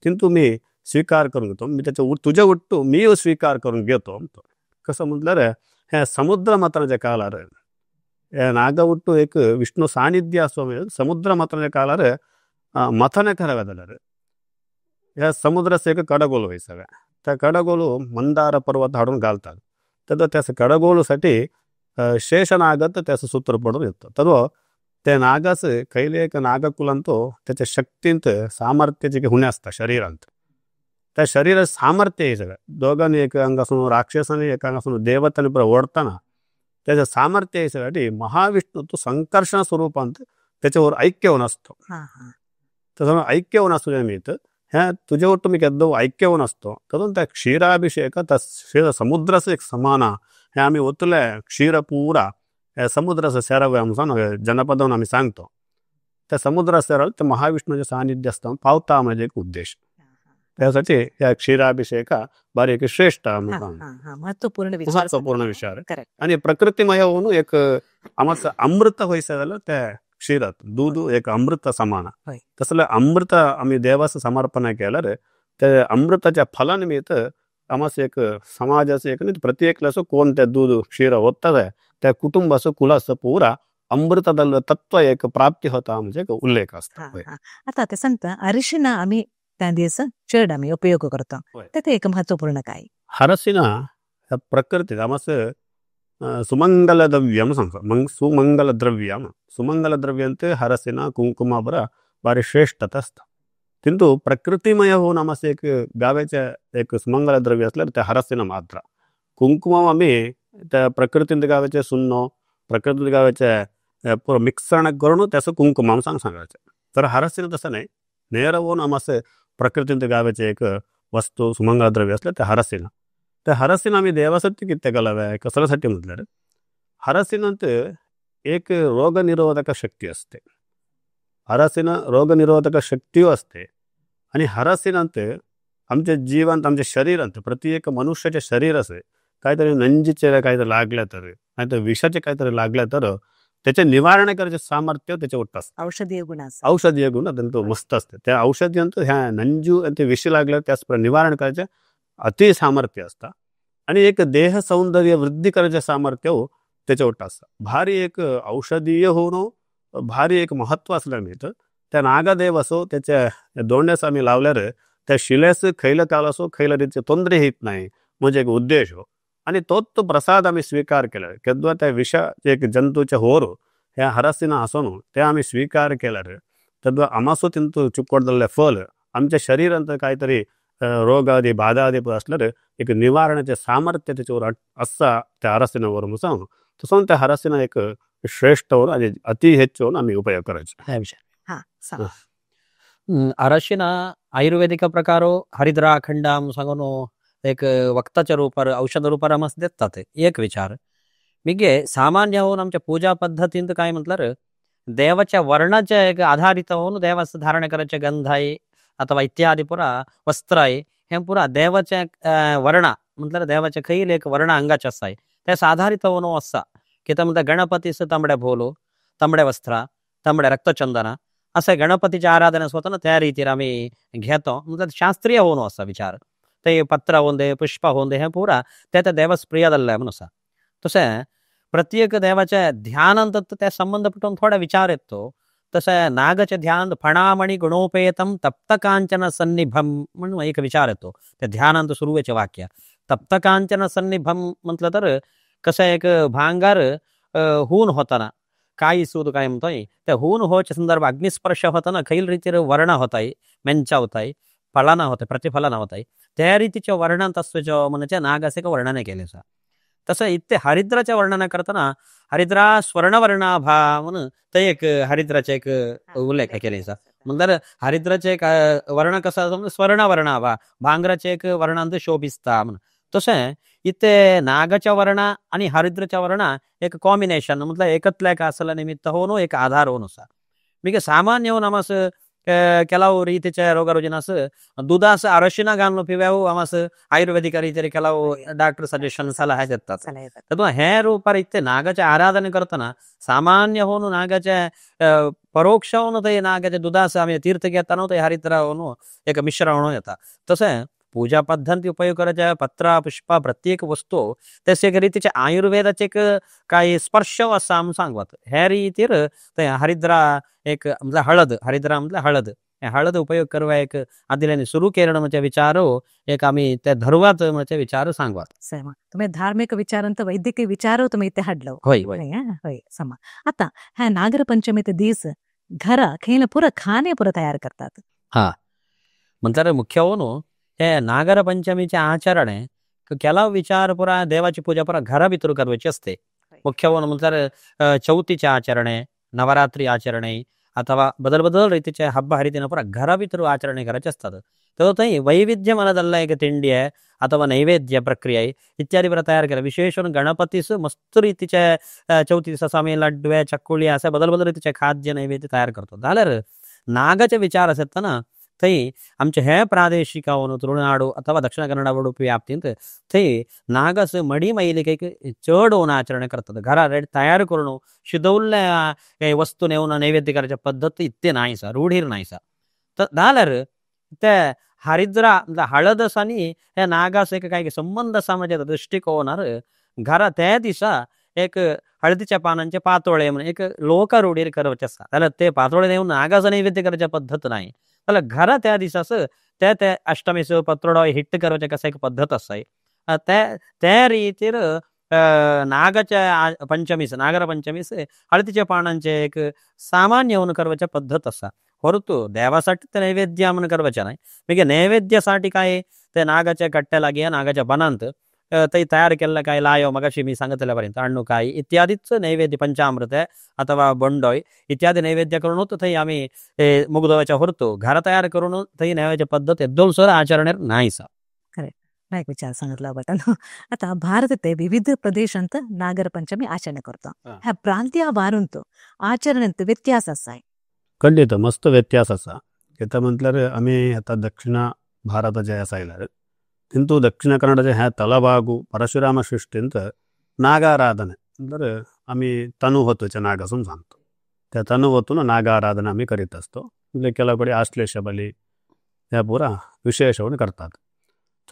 तिंतु मी स्वीकार करून घेतो मी त्याच्या तुझ्या उट्टू मी स्वीकार करून घेतो। कसं म्हटल्यार हे समुद्र मंथनाच्या काळार हे नाग उट्टू एक विष्णू सानिध्य असो समुद्र मंथनाच्या काळार मथन करावे जाल्यार ह्या समुद्राचं एक कडगोल व्हायचं त्या कडगोलू मंदार पर्वत हाडून घालतात तर त्या कडगोलूसाठी शेषनागत त्याचं सूत्र पडून येतं। तर त्या नागाचं कैले एक नागकुलांतो त्याच्या शक्तींत सामर्थ्याचे हुणे असतात शरीरांत त्या शरीरात सामर्थ्य हे सगळं दोघांनी एक अंगासून राक्षसाने एक अंगासून देवताने पुरा ओढताना त्याचं सामर्थ्य हे सगळं महाविष्णू तो संकर्षण स्वरूपांत त्याच्यावर ऐक्य होऊन असतो। तसं ऐक्य होऊन असतो निमित्त ह्या तुझ्यावर तुम्ही केद्दो ऐक्य होऊन असतो तरून त्या क्षीराभिषेक त्या क्षीर समुद्राचं एक समान हे आम्ही ओतले क्षीर पुरा समुद्राचं सेरावे आम्ही जनपदावून आम्ही सांगतो त्या समुद्रा सेराव ते महाविष्णूचे सानिध्य असता पावता म्हणजे एक उद्देश त्यासाठी या क्षीराभिषेक भारी एक श्रेष्ठ महत्वपूर्ण महत्वपूर्ण विचार आणि प्रकृतिमय होऊन एक आमचं अमृत व्हायचं झालं त्या क्षीरात दूध एक अमृत समान तसलं अमृत आम्ही देवाचं समर्पण केलं रे त्या अमृताच्या फलानिमित्त आमस एक समाजाचो एक न्ही प्रत्येकल्याचो कोण ते दूध क्षीर ओतता त्या कुटुंबाचो कुलाचो पुरा अमृतदल तत्व एक प्राप्ती होता म्हणजे एक उल्लेख आसता। आता ते सांगता अरिशिना आमी त्या दिसा चड आमी उपयोग करता ते एक महत्वपूर्ण काय हरसिना ह्या प्रकृती आमस सुमंगल द्रव्यम सांगता सुमंगल द्रव्यम सुमंगल द्रव्यंत हरसिना कुंकुमा बरा भारी श्रेष्ठता आसता। किंतु प्रकृतिमय होऊन आमस एक गाव्याचे एक सुमंगल द्रव्य असल्यार ते हरसिना मात्र कुंकुम आमी त्या प्रकृतींत गाव्याचे सुन्नो प्रकृतींत गाव्याचे पुरो मिक्सरण करून त्याचं कुंकुम सांग सांगायचे। तर हरसिना तसं नाही नेर होऊन आमस प्रकृतींत गाव्याचे एक वस्तू सुमंगल द्रव्य असलं ते हरसिना। ते हरसिना आमी देवासाठी कित्याक घालावे कसल्यासाठी म्हटल्यार हरसिनांत एक रोगनिरोधक शक्ती असते हरसिना रोगनिरोधक शक्ती असते आणि हरसिनांत आमच्या जीवांत आमच्या शरीरांत प्रत्येक मनुष्याचे शरीर असे काहीतरी नंजीचे काहीतरी लागले तर नाही तर विषाचे काहीतरी लागले तर त्याचे निवारण करायचे सामर्थ्य त्याचे उठत असते। औषधीय गुण असते औषधीय गुण अत्यंत मस्त असते त्या औषधी ह्या नंजू आणि ते विष लागलं त्यास निवारण करायचे अति सामर्थ्य असतं आणि एक देह सौंदर्य वृद्धी करायचे सामर्थ्य त्याचे उठत असतं। भारी एक औषधीय होणं भारी एक महत्व असलं मिळतं त्या नागदेव असो त्याच्या दोंड्यास आम्ही लावल्यार त्या शिलेस खैल काल असो खैल रीतीचे तोंदरे हित नाही म्हणजे एक उद्देश हो आणि तोच तो प्रसाद आम्ही स्वीकार केला केद्वा त्या विषा एक जंतूचे होर ह्या हरसिना असो न्हू ते आम्ही स्वीकार केल्यार तद्वा आमासो तिंतू चुकोडदल्ले फल आमच्या शरीरांत काहीतरी रोगादी बाधा आदी असल्यार एक निवारणाचे सामर्थ्य त्याच्यावर आसा त्या हरसिना वर सांगू तसं त्या हरसिना एक श्रेष्ठ आणि अति ಹೆಚ್ಚು आम्ही उपयोग करायचो। ह्या विषय अरशिना आयुर्वेदिक प्रकारो हरिद्रा खंडाम सांगून एक वक्ताच्या रूपार औषध रूपार आमस देतात एक विचार मिगे सामान्य होऊन आमच्या पूजा पद्धतींत काय म्हटल्यार देवाच्या वर्णाच्या एक आधारित होऊन देवाचं धारण करायचे गंधाई अथवा इत्यादी पुरा वस्त्राई हे पुरा देवाच्या वर्णा म्हटल्यार देवाचे खैल एक वर्ण अंगाचे आसाय त्यास आधारित होऊन आसा कितें म्हणटा गणपतीस तांबडे भोलो तांबडे वस्त्र तांबडे रक्तचंदन असे गणपतीच्या आराधने स्वतः त्या रीतीर आमी घेतो म्हणजे शास्त्रीय होऊन आसा विचार ते पत्र होऊन पुष्प होऊन हे पुरा ते त्या देवस प्रियदल्ले म्हणून आसा। तशें प्रत्येक देवाच्या ध्यानांत त्या संबंध पटून थोडा विचार येतो तशें नागाचे ध्यान फणामणी गुणोपेतम तप्तकांचन सन्निभम म्हणून एक विचार येतो त्या ध्यानांत सुरुवेचे वाक्य तप्तकांचन सन्निभम म्हटलं तर कसं एक भांगार हून होताना काय सूद काय म्हणतोय त्या हून होच्या संदर्भ अग्निस्पर्श होताना खैल रीतीर वर्ण होताय मेंचा होताय फलाना होते प्रतिफलना होताय त्या रीतीच्या वर्णन तस्वेचो म्हणजे नागासे वर्णने केले सा। तसं इथे हरिद्राच्या वर्णन करताना हरिद्रा स्वर्णवर्णाभा म्हणून ते एक हरिद्राचे एक उल्लेख केले सा म्हणजे हरिद्राचे एक वर्ण कसं स्वर्णवर्णाभा भांगराचे एक वर्णांत शोभिस्ता म्हणून तशें इथे नागाच्या वर्ण आणि हरिद्राच्या वर्ण एक कॉम्बिनेशन म्हटलं एकतल्या एक असल्या निमित्त होऊन एक आधार होऊन असा मी सामान्य होऊन आमस ಕೆಲವು ರೀತಿಯ ರೋಗ ರುಜಿನಸ್ दुधास अरशिನ घालून पिव्याव आमस आयुर्वेदिक ರೀತಿಯ ಕೆಲವು ಡಾಕ್ಟರ್ ಸಜೆಷನ್ ಸಲಹೆ देतात। तत्व हे रूपार इथे नागाचे आराधने करताना सामान्य होऊन नागाचे परोक्ष होऊन ते नागाचे दुधास आम्ही तीर्थ घेताना ते हरिद्रा होऊन एक मिश्रण येता। तसें पूजा पद्धती उपयोग करायच्या पत्र पुष्प प्रत्येक वस्तू तसे एक रीतीचे आयुर्वेदाचे एक काही स्पर्श असा आम सांगवत हे रीतीर ते हरिद्रा एक म्हणजे हळद हरिद्रा म्हटलं हळद हळद उपयोग करवा एक आदिल्याने सुरू केलं म्हणजे विचारो एक आम्ही त्या धर्वात म्हणजे विचार सांगवात। तुम्ही धार्मिक विचारांत वैद्यकीय विचारो तुम्ही इथे हाडलो होय होय होय समा। आता ह्या नागरपंचमी दीस घरा खेळ पुरा खाणे पुरा तयार करतात। हा म्हणतात मुख्य होऊन हे नागरपंचमीचे आचरण ಕೆಲವು विचार पुरा देवाची पूजा पुरा घरा भितर करवायची असते। मुख्य होऊन म्हटल्यार चौथीचे आचरणे नवरात्री आचरणे ಅಥವಾ बदल बदल ರೀತಿಯ ಹಬ್ಬ ಹರಿದಿನ ಪೂರ घरा भितर ಆಚರಣೆ करायचे असतात। तर थंय वैविध्य मनदल्ला एक ತಿಂಡಿ ಅಥವಾ नैवेद्य प्रक्रिया इत्यादी बरं तयार केलं। विशेष करून गणपतीस मस्त रीतीचे चौथी दिसा आमी लड्डू चकुळी असे बदल बदल रीतीचे खाद्य नैवेद्य तयार करतो। जाल्यार नागाचे विचार आसता ना थंय आमचे हे प्रादेशिक तुळुनाडू अथवा दक्षिण कन्नड उडुपी व्याप्तींत थंय नागस मडी मैलिकेक चड होऊन आचरण करतात। घरा रेड तयार करून शिदवल्ल्या वस्तू नेवन नैवेद्य करायच्या पद्धत इतके नाही सा रूढीर नाही सा। तर जाल्यार ते हरिद्रा म्हळ्यार हळद आसा न्ही हे नागास एक काय संबंद आसा म्हणजे दृश्टिकोनार घरा त्या दिसा एक हळदीच्या पानांचे पातोळे म्हणून एक लोकरूढीर करवचे आसा जाल्यार ते पातोळे नेवन नागास नैवेद्य करच्या पद्दत नाही जाल्यार घरा त्या दिसास ते ते अष्टमीस पत्रोडो हिट्ट करवचे कशें एक पद्दत आसा त्या रितीर नागाच्या पंचमीस नागर पंचमीस हळदीच्या पानांचे एक सामान्य म्हणून करवच्या पद्दत आसा। परंतु देवासाठी ते नैवेद्य म्हणून करवचे नाही मागीर नैवेद्यासाठी काय ते नागाच्या कट्ट्या लागीं नागाच्या बनांत ते तयार केल्ले काय लायो मगाशी मी सांगितल्या पर्यंत अण्णू काय इत्यादीच नैवेद्य पंचामृत अथवा बंडोय इत्यादी नैवेद्य करून थंय आमी मुगदवाच्या होरतो घरा तयार करून थंय नैवेद्य पद्दत एकदम सर आचरणे नाही सा। एक विचार सांगितला बटन। आता भारत ते विविध प्रदेशांत नागर पंचमी आचರಣೆ करता ह्या प्रांतीय वारुंत आचरणेंत व्यत्यास आसा। खंडित मस्त व्यत्यास आसा। कितें म्हटल्यार आमी आता दक्षिण भारताचे आसा आयल्यार किंतु दक्षिण कन्नडाचे ह्या तलबागू परशुराम सृष्टींत नागाराधने म्हटल्यार आमी तनु होतोचे नागासून सांगतो त्या तनु होतून नागाराधना आमी करीत असतो म्हणजे केला कडेन आश्लेष बली ह्या पुरा विशेष म्हणून करतात।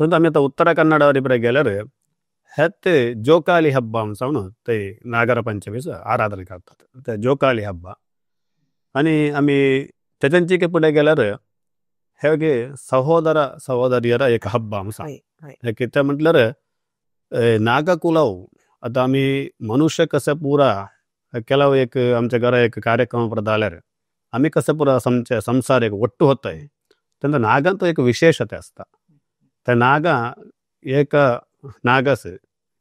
थंय आमी आतां उत्तर कन्नडावरी पळय गेल्यार हे ಜೋಕಾಲಿ ಹಬ್ಬ ಅಂತ ते नागर पंचमीस आराधना करतात ते जोकाली हब्ब आनी आमी तेचेंचिके फुडें गेल्यार हे सहोदर सहोदरियರ एक हब्ब आसा। हे कितें म्हटल्यार नागकुलव आतां आमी मनुष्य कशें पुरा केलाव एक आमच्या घरा एक कार्यक्रम जाल्यार आमी कशें पुरा संसार एक ಒಟ್ಟು होताय तेन्ना नागांत एक विशेषता आसता। त्या नागा एक नागास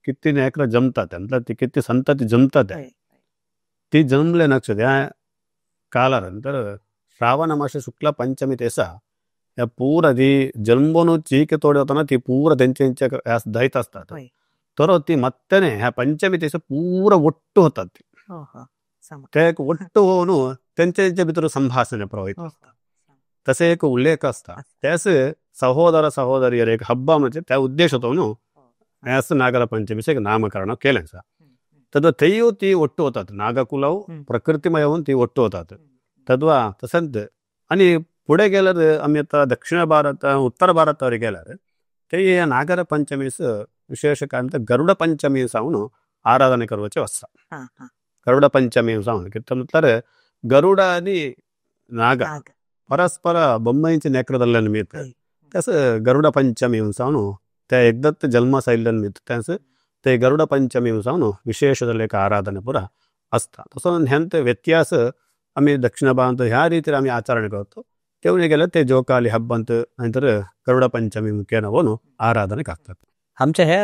किती नेकरा जमतात म्हटल्यार ती किती संतती जमतात ती जमले नक्षत्र ह्या कालार नंतर श्रावण मास शुक्ल पंचमी तेसा ह्या पुरा ती जल्मोन चीक तोडे वतना ती पुरा तेंचे दैत असतात तर ती मत्तने ह्या पंचमी तेसा पुरा ಒಟ್ಟು होतात ते एक ಒಟ್ಟು होऊन तेंचे भितर संभाषण प्रवाहित आसता तसे एक उल्लेख आसता। त्यास सहोदर सहोदरियर एक हब्ब म्हणजे त्या उद्देश होतो न्हू ह्यास नागर पंचमीचे एक नामकरण केलें आसा। तद्वा थंय ती ಒಟ್ಟು होतात नागकुलव प्रकृतिमय ती ಒಟ್ಟು होतात तद्वा तशेंच आनी फुडें गेल्यार आमी आतां दक्षिण भारत उत्तर भारतावर गेल्यार ते नागर पंचमीस विशेष काय म्हणटा गरुड पंचमी सावन आराधने करवचे आसता। गरुड पंचमी सावन कितें म्हटल्यार गरुड आनी नाग परस्पर बೊಮ್ಮೈಂಚ नेत्रದಲ್ಲೇ ನಿಮಿತ್ತ त्यास गरुड पंचमी सावन त्या एकदाच जन्म आयिल्ल्या निमित्त त्यास ते गरुड पंचमी सावन विशेषದಲ್ಲಿ एक आराधने पुरा आसता। तसो ह्यांत व्यत्यास आमी दक्षिण भारत ह्या रितीर आमी आचरण करतो तेवून गेल्यार ते जोकाली हब्ब नंतर गरुड पंचमी मुख्येन होऊन आराधने करतात। आमच्या हे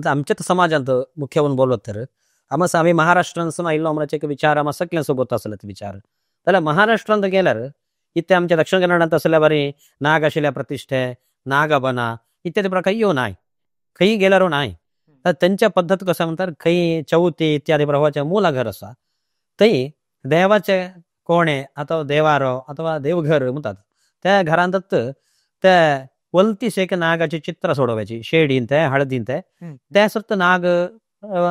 आमच्याच समाजांत मुख्य म्हणून बोलत तर आमस आमी महाराष्ट्रांसून आयिल्लो आमचे एक विचार आमा सगळ्यां सोबत आसले ते विचार जाल्यार महाराष्ट्रांत गेल्यार इत्ते आमच्या दक्षिण कन्नडांत आसल्या बरी नाग आशिल्ल्या प्रतिष्ठे नागबना इत्यादी प्रकार येऊ नाही खंय गेल्यार नाही तर त्यांच्या पद्धत कसं म्हणतात खंय चौथी इत्यादी प्रभावाचे मूलाघर आसा थंय देवाचे कोणे अथवा देवारो अथवा देवघर म्हणतात त्या घरांतच त्या वलतीस एक नागाचे चित्र सोडवायची शेडीन ते हळदीन ते त्या सुद्धा नाग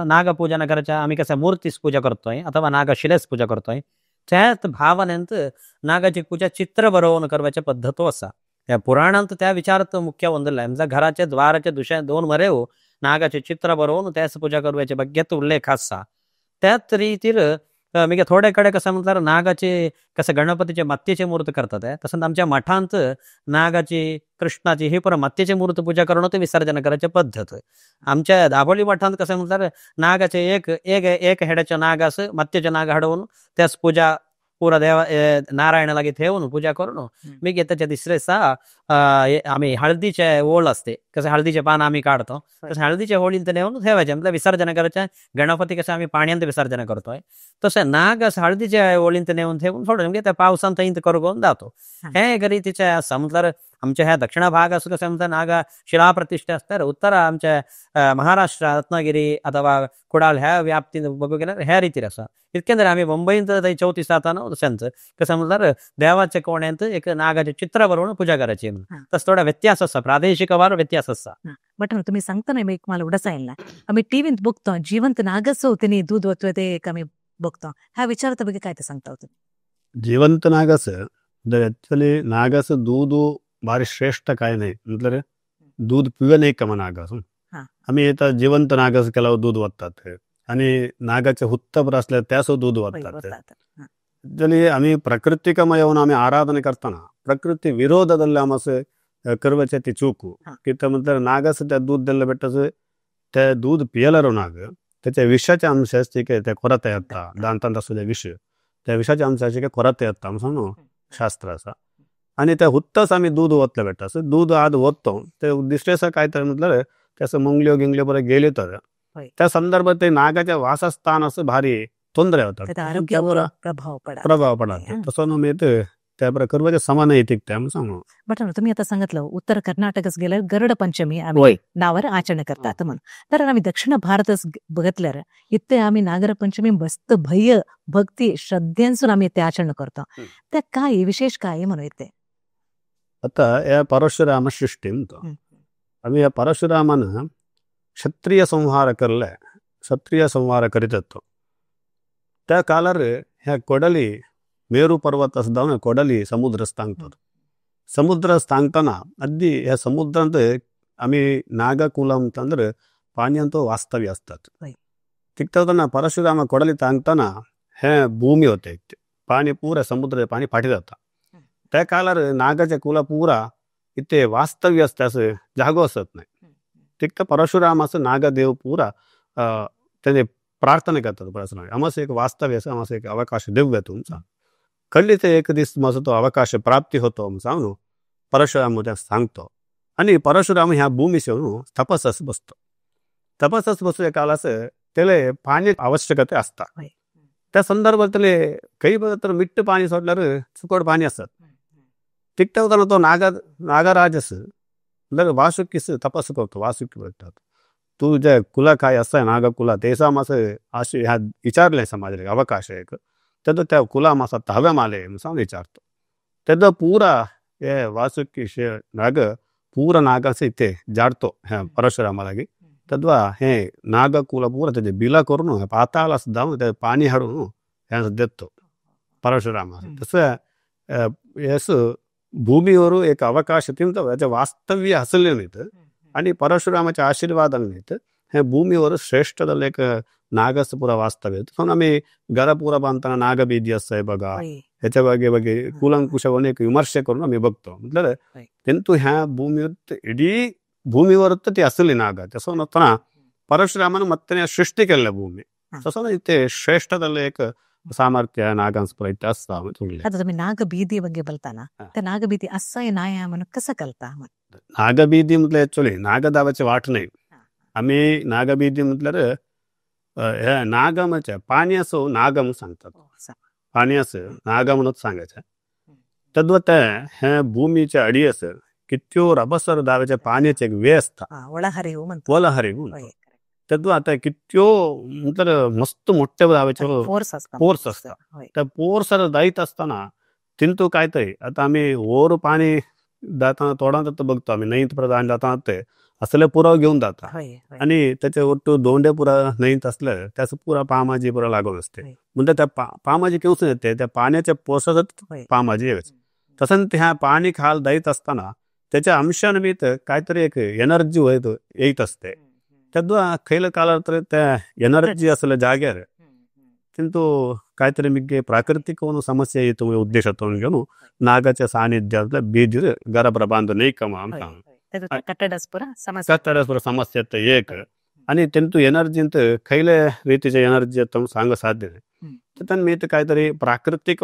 नागपूजन करायच्या आम्ही कसं मूर्तीस पूजा करतोय अथवा नागशिलेस पूजा करतोय त्याच भावनेंत नागाची पूजा चित्र बरोवन करवाच्या पद्धतो आसा। त्या पुराणांत त्या विचारात मुख्य वंदला म्हणजे घराचे द्वाराचे दुशा दोन मरेव नागाचे चित्र बरोवन त्याच पूजा करवाचे बग्यात उल्लेख आसा। त्याच रितीर मागीर थोडे कडेन कसं म्हटल्यार नागाचे कसं गणपतीचे मातयेचे मूर्त करतात तसं आमच्या मठांत नागाची कृष्णाची ही पुरा मातयेचे मूर्त पूजा करून ते विसर्जन करायची पद्धत। आमच्या दाभोळी मठांत कसं म्हटल्यार नागाचे एक एक एक हेडाचे नाग अस मातयेचे नाग हाडून त्यास पूजा पुरा देवा नारायण लागी ठेवून पूजा करून मागीर त्याच्या दुसरे दिसा आमी हळदीचे ओळ असते कसे हळदीचे पान आम्ही काढतो तसे हळदीच्या होळींत नेऊन ठेवायचे म्हणजे विसर्जन करायचे गणपती कसे आम्ही पाण्यात विसर्जन करतोय तसे नाग असं हळदीच्या ओळींत नेऊन ठेवून थोडं म्हणजे त्या पावसांत थंय करगोवन जातो। हे एक रितीचे आसा म्हटल्यार आमच्या ह्या दक्षिण भाग असो कसं म्हणतात नागा शिला प्रतिष्ठा असतात उत्तर आमच्या महाराष्ट्र रत्नागिरी अथवा कुडाळ ह्या व्याप्तीन बघू गेल्यार ह्या रितीर आसा। इतकें आमी मुंबईंत थंय चवथी जाता तशेंच कसं म्हटल्यार देवाच्या कोण्यांत एक नागाचे चित्र बरोवन पूजा करायची तसं थोडा व्यत्यास आसा प्रादेशिकवार व्यत्यास आसा। बट तुम्ही सांगता ना एक मला उडस येईल ना आम्ही टीव्हीत बघतो जिवंत नागच होते दूध वतवे ते एक आम्ही बघतो ह्या विचार काय ते सांगता होते जिवंत नागस ॲक्च्युली नागस दूध भारी श्रेष्ठ काय नाही म्हटल्यार दूध पिवे नाही का नाग आम्ही आता जिवंत नागास केल्यावर दूध वतात आणि नागाचे हुत्तपर असले त्यास दूध वतात. जरी आम्ही प्रकृतिकमय आम्ही आराधने करताना प्रकृती विरोधದಲ್ಲಿ आमस करवचे ती चूक किती म्हटल्यार नागास त्या दूध दिलं बेटस ते दूध पियलरो नाग त्याच्या विषाचे अंश असते ते कोरते येता दांतांत असो विष त्या विषाचे अंश असे कोरते येता म्हणून शास्त्र असा. आणि त्या हुत्तच आम्ही दूध ओतलं बेटस दूध आद ओततो ते उद्दिष्ट असं काय तर म्हटलं त्याचं मुंगल्यो गिंगल्यो बरं गेले तर त्या संदर्भात ते नागाच्या वासस्थान असं भारी ತೊಂದರೆ होतात, प्रभाव प्रभाव पडा. तसं मी त्या प्रकारचे समान येते सांगू. बट तुम्ही आता सांगितलं उत्तर कर्नाटकच गेल्यावर गरुड पंचमी आम्ही नावावर आचरण करतात म्हणून, तर आम्ही दक्षिण भारतच बघितल्यार इथे आम्ही नागर पंचमी मस्त भय भक्ती श्रद्धेंसून आम्ही ते आचरण करतो. त्या काय विशेष काय म्हणून येते? आता या परशुराम सृष्टी म्हणतो आम्ही. या परशुरामानं क्षत्रिय संहार करले, क्षत्रिय संहार करीत होतो त्या कालार ह्या कोडली मेरू पर्वत असदाव कोडली समुद्र सांगतो. समुद्र सांगताना अद्दी ह्या समुद्रांत आम्ही नागकुಲ ಅಂತಂದ್ರೆ पाणी वास्तव्य असतात. तिकताना परशुराम कोडली सांगताना हे भूमी होते पाणी पुरा समुद्र पाणी फाटी जाता. त्या कालार नागाच्या कुला पुरा इथे वास्तव्य असते असं जागो असत नाही. तिकता परशुराम असं नागदेव पुरा त्याने प्रार्थना करतात परशुराम आम्हाला एक वास्तव्य असं आम्हाला एक अवकाश देऊया तुमचा. खंडित एक दिवस माझा तो अवकाश प्राप्ती होतो सांगू परशुराम त्या सांगतो. आणि परशुराम ह्या भूमीशेवून तपसस बसतो. तपसस बसू कालास त्याला पाणी आवश्यकता असतात. त्या संदर्भात त्याला काही तर मिट्ट पाणी सोडल्यावर सुकड पाणी असतात. तिकता तो नागराजस वासुकीस तपस करतो. वासुकी बोलतात तू जे कुला काय असं नागकुला तेसा मास अशी ह्या विचारले समाजाला अवकाश एक तेदो त्या कुला मासा धाव्या माले म्हणून विचारतो. तेदो पुरा हे वासुकी नाग पुरा नागास इथे जाडतो ह्या परशुरामालागी. तद्वा हे नागकुला पुरा त्याचे बिला करून पाताळा सुद्धा ते पाणी हाडून ह्या देतो परशुराम. तसं हेस भूमीवर एक अवकाश त्याचे वास्तव्य हसले नाहीत आणि परशुरामाच्या आशीर्वादाने हे भूमीवर श्रेष्ठ एक नागस पुरा वास्तव्य. म्हणून आम्ही घरा पुरा बांधताना नागबीजी असं बघा ह्याच्या ಬಗ್ಗೆ ಬಗ್ಗೆ ಕೂಲಂಕುಷವನ್ನು एक विमर्शे करून आम्ही बघतो. म्हटलं तेंतु ह्या भूमीवर इडी भूमीवर ती असली नाग तसं नसताना परशुरामानं ಮತ್ತೆ सृष्टी केलेल्या भूमी तसं इथे श्रेष्ठದಲ್ಲಿ एक सामर्थ्य नागांस इथे असता. आता तुम्ही नागबीदी ಬಗ್ಗೆ बोलताना त्या नागबीदी असं नाही म्हणून कसं कळता? नागबीदी म्हटलं ऍक्च्युअली नागदावाची वाट नाही. आम्ही नागबीदी म्हटलं हे नागमच्या पाणी असो नागम सांगतात. पाणी असं नाग म्हणून सांगायचं. तद्वत हे भूमीच्या अडी असं कित्यो रबसर दाव्याच्या पाण्याचे एक वे असता ओला हरिव. तद्व आता कित्यो म्हटलं मस्त मोठ्या दाव्याचे फोर्स असता. त्या फोर्स दाईत असताना तिंतू काय तरी आता आम्ही ओर पाणी जाताना तोडांत बघतो आम्ही नईत प्रधान जाताना ते असले पुराव घेऊन जाता आणि त्याच्या ಒಟ್ಟು दोंडे पुरा नईत असलं त्याचं पुरा पामाजी पुरा लागून असते. म्हणजे त्या पामाजी केवच येते त्या पाण्याच्या पोषात पामाजी यायचं. तसं ह्या पाणी खाल दाईत असताना त्याच्या अंशानिमित्त काहीतरी एक एनर्जी येत असते. तद्वा खैल काला तर त्या एनर्जी असल्या जाग्यार किंतु काहीतरी मिगे प्राकृतिक समस्या येतो उद्देशातून घेऊन नागाच्या सानिध्यात बीज गरबर बांधून नाही कमा कट्टडस्पुर समस्या एक आणि तेंतु एनर्जी ಅಂತ खैले ರೀತಿಯ ಎನರ್ಜಿ ಅಂತ सांग साध्य नाही. तर मी काहीतरी प्राकृतिक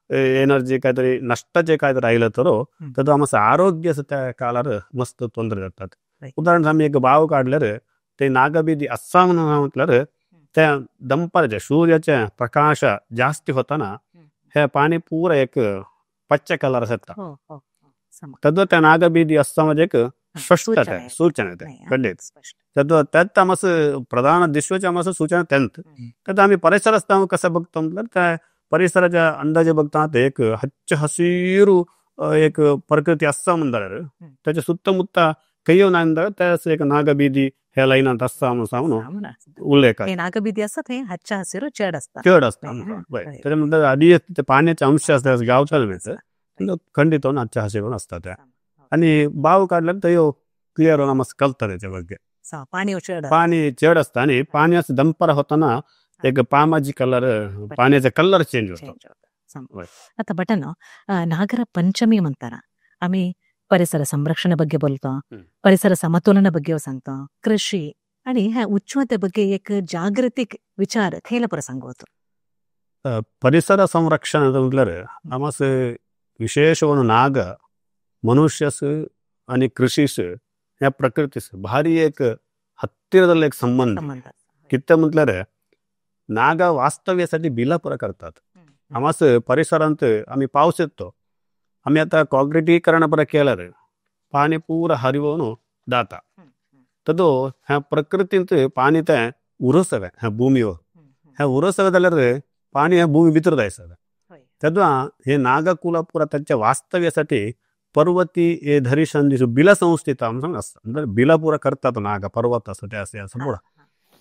एनर्जी काहीतरी नष्ट जे काहीतरी राहिलं तर तर आमचं आरोग्य त्या कालार मस्त ತೊಂದರೆ जातात. उदाहरण आम्ही एक बाव काढल्यार ते नागबीदी असा म्हणून म्हटल्यार त्या दंपारच्या सूर्याच्या प्रकाश जास्ती होताना हे पाणी पुरा एक पच्चे कलर असतात. तद्व त्या नागबीदी असता म्हणजे एक स्पष्टता सूचना येते खंडित. तद्व त्यात आमचं प्रधान दिश्वचे आमचं सूचना त्यांत. तर आम्ही परिसरच कसं बघतो म्हटलं त्या परिसराच्या अंदाजे बघताना ते एक हच्च हसिरू एक प्रकृती असता म्हणणार त्याच्या सुत्तमुत्ता ಕೈಯೋ ಅಂದಾಗ त्यास एक नागबीदी ह्या लाईनात असता म्हणून सांगून उल्लेख. नागबीदी असतात हे हच्च हसिरू चढ असतात चढ असतात. त्याच्यानंतर आधी ते पाण्याचे अंश असतात गावचा खंडित होऊन हच्च हसिरू असतात त्या. आणि बाव काढल्यार थंय क्लियर होऊन मस्त कळता त्याच्या ಬಗ್ಗೆ. पाणी चड पाणी चड असता आणि पाणी असं दंपर होताना एक पामाजी कलर पाण्याचा कलर चेंज होतो. आता बटन नागರ पंचमी म्हणताना आम्ही परिसर संरक्षण ಬಗ್ಗೆ बोलतो, परिसर समतोलन ಬಗ್ಗೆ सांगतो, कृषी आणि ह्या उच्चते ಬಗ್ಗೆ एक जागृतिक विचार खयला पर सांगतो. परिसर संरक्षण म्हटल्यार आमास विशेष नाग मनुष्यस आणि कृषीस ह्या प्रकृतीस भारी एक हत्तीरದಲ್ಲಿ एक संबंध. किती म्हटल्यार नाग वास्तव्यासाठी बिला पुरा करतात. आमास परिसरांत आम्ही पावस येतो, आम्ही आता काँक्रिटीकरण पुरा केल्यार पाणी पूरा हरिवून दाता तदो ह्या प्रकृतींत पाणी ते उरसवे ह्या भूमीवर, ह्या उरसवे जाल्यार पाणी ह्या भूमी भितर जायसवे. तेव्हा हे नागकुला पुरा त्यांच्या वास्तव्यासाठी पर्वती हे धरिशन बिला संस्थित असतात, बिला पुरा करतात नाग पर्वत असं ते असे असं पुरा